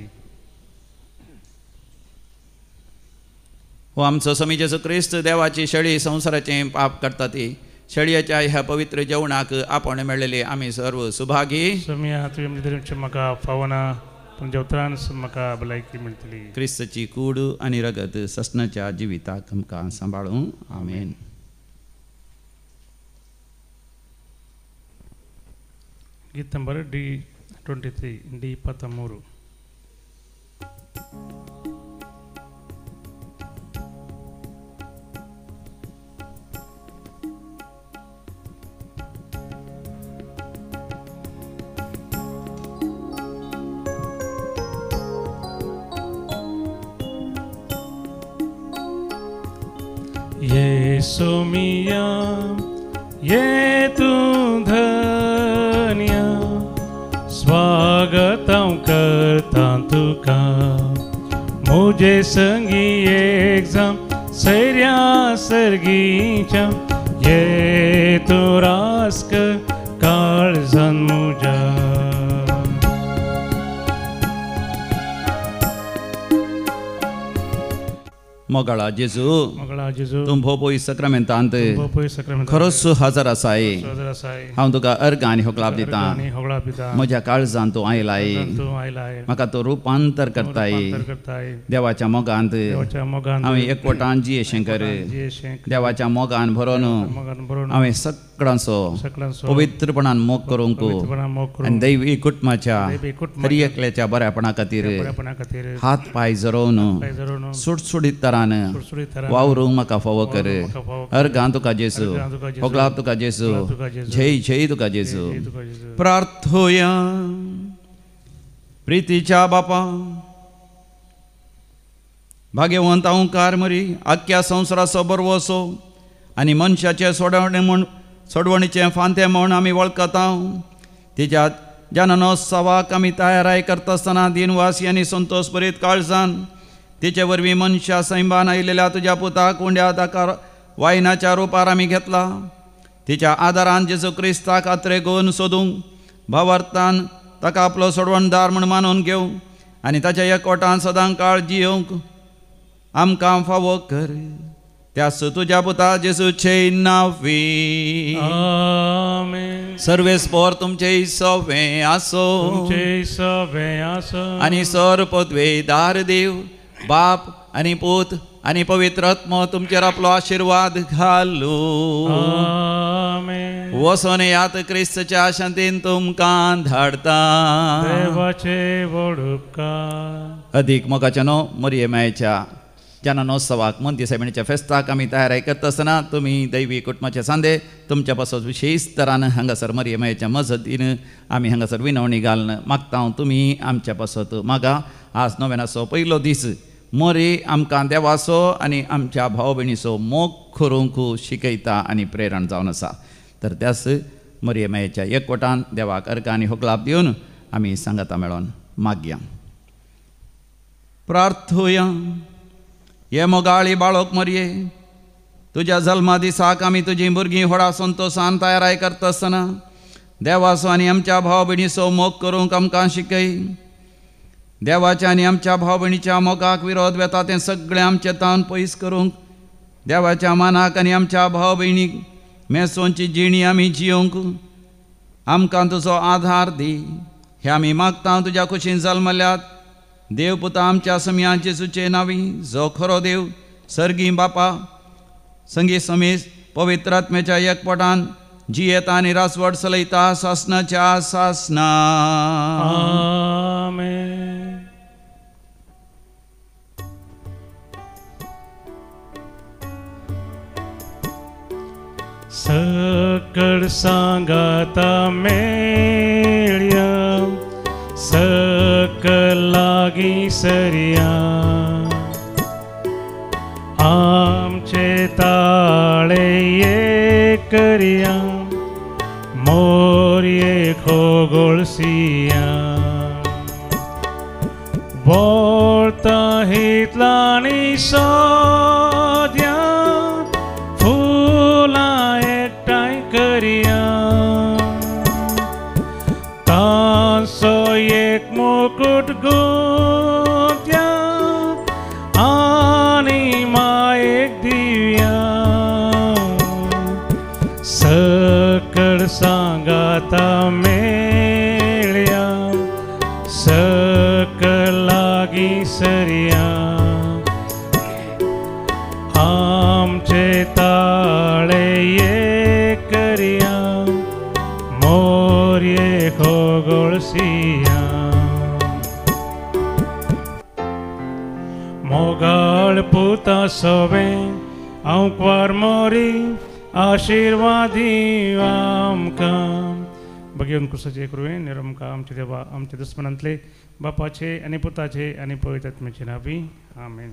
हो आमचो समी जेजू क्रिस्त देवाची शेळी संवसाराचें पाप करता ती शेळयेच्या ह्या पवित्र जेवणाक आपण मेळ्ळेले आमी सर्व सुभागी. समिया, तुवें म्हाका फावना, पूण जेवतान म्हाका भलायकी मेळटली. क्रिस्ताची कूड आनी रगत ससनाच्या जिविताक आमकां सांबाळूं. आमेन. गीत नंबर D23, D23. सोमिया ये तूं धन्या स्वागत हांव करता तुका मुझे संगी एक जाम सैर्या सर्गीच्या ये तूं रास कर काळजान मुज्या. मोगाळा जेजू, तूं भोव सक्रामेंतांत खरोच हजर आसाय. हांव तुका अर्घ आनी होगळाप दिता. म्हज्या काळजांत तूं आयलाय, म्हाका तूं रुपांतर करताय. देवाच्या मोगांत हांवें एकवटान जियेशें कर. देवाच्या मोगान भरोन हांवें सगळ्यांचो पवित्रपणान मोग करूंक आनी दैवी कुटुंबाच्या हर एकल्याच्या बऱ्यापणा खातीर हात पांय झरोवन सुटसुटीत तरान वावरूंक म्हाका फावो कर. अर्घां तुका जेजू, होगळाप तुका जेजू, जय जय तुका जेजू. प्रार्थोया. प्रितीच्या बापा, भाग्यवंत ओंकार मरी आख्ख्या संवसाराचो बरवसो आनी मनशाचे सोडवणे म्हूण सोडवणीचें फांतें म्हूण आमी वळखता. तिच्या जननोत्सवाक आमी तयाराय करता आसतना दिनवासी आनी संतोश भरीत काळजान तिचे वरवीं मनशा सैमान आयिल्ल्या तुज्या पुताक उंड्या ताका वायनाच्या रुपार आमी घेतला. तिच्या आदारान जेजू क्रिस्ताक आत्रेगून सोदूंक भावार्थान ताका आपलो सोडवणदार म्हूण मानून घेवंक आनी ताच्या एकवटान सदां काळ जियोवंक आमकां फावो कर. त्यास तुज्या पुता जेजूचे नांवी. आमेन. सर्वेस्पोर तुमचे सवे आसो आनी सर पदवेदार देव बाप आनी पूत आनी पवित्र आत्मो तुमचेर आपलो आशिर्वाद घालू. आमेन. वसोन यात क्रिस्तच्या शांतीन तुमकां धाडता. देवाचे व्हड उपकार. अदीक मोगाच्या न्हू मरिये मायेच्या जननोत्सवाक मंदी सायबिणीच्या फेस्ताक आमी तयाराय करता आसतना तुमी दैवी कुटुंबाचे सांदे तुमच्या पासत विशेश तरान हांगासर मरिये मायेच्या मजतीन आमी हांगासर विनवणी घालून मागता. तुमी आमच्या पासत मागा. आज नव्यानाचो पयलो दीस मोरी आमकां देवाचो आनी आमच्या भाव भयणीचो मोग करूंक शिकयता आनी प्रेरण जावन आसा. तर त्याच मरिये मायेच्या एकवटान देवाक अर्घ आनी होगळाप दिवन आमी सांगाता मेळोन मागया. प्रार्थोया. हे मोगाळी बाळोक मरये, तुज्या जल्मा दिसाक आमी तुजी भुरगीं व्हडा संतोशान तयाराय करता आसतना देवाचो आनी आमच्या भाव भयणीचो मोग करूंक आमकां शिकय. देवाच्या आनी आमच्या भाव भयणीच्या मोगाक विरोध वेता तें सगळें आमचें तावन पयस करूंक देवाच्या मानाक आनी आमच्या भाव भयणीक मेसोंची जिणी आमी जियोवंक आमकां तुजो आधार दी. हे आमी मागता तुज्या कुशीन जल्मल्यात देव पुता आमच्या समया जेजूचे नांवी, जो खरो देव सर्गी बापा संगी समीस पवित्र आत्म्याच्या एकपटान जियेता आनी रासवट चलयता सासनाच्या सासना. आमेन. सकळ सांगाता मेळया, सकळ लागीं सरया, आमचे ताळे एक करया, मोरये खोगोळसिया. वोळता हितलांनी सोद्या, फुलां एकठांय करया, तांचो एक मुकुट गुंत्या आनी मायेक दिवया. सकळ सांगाता मेळया, सकळ लागीं सरया, आमचे ताळे एक करया, मोरये खोगोळसिया. मोगाळ पुता सवे आंकवार मोरी आशिर्वादी आमकां. भगेवन कुसाचे कृपेन निरमका आमचे देवा आमच्या दुस्मनांतले बापाचे आनी पुताचे आनी पवित्र आत्म्याचे नांवी. आमेन.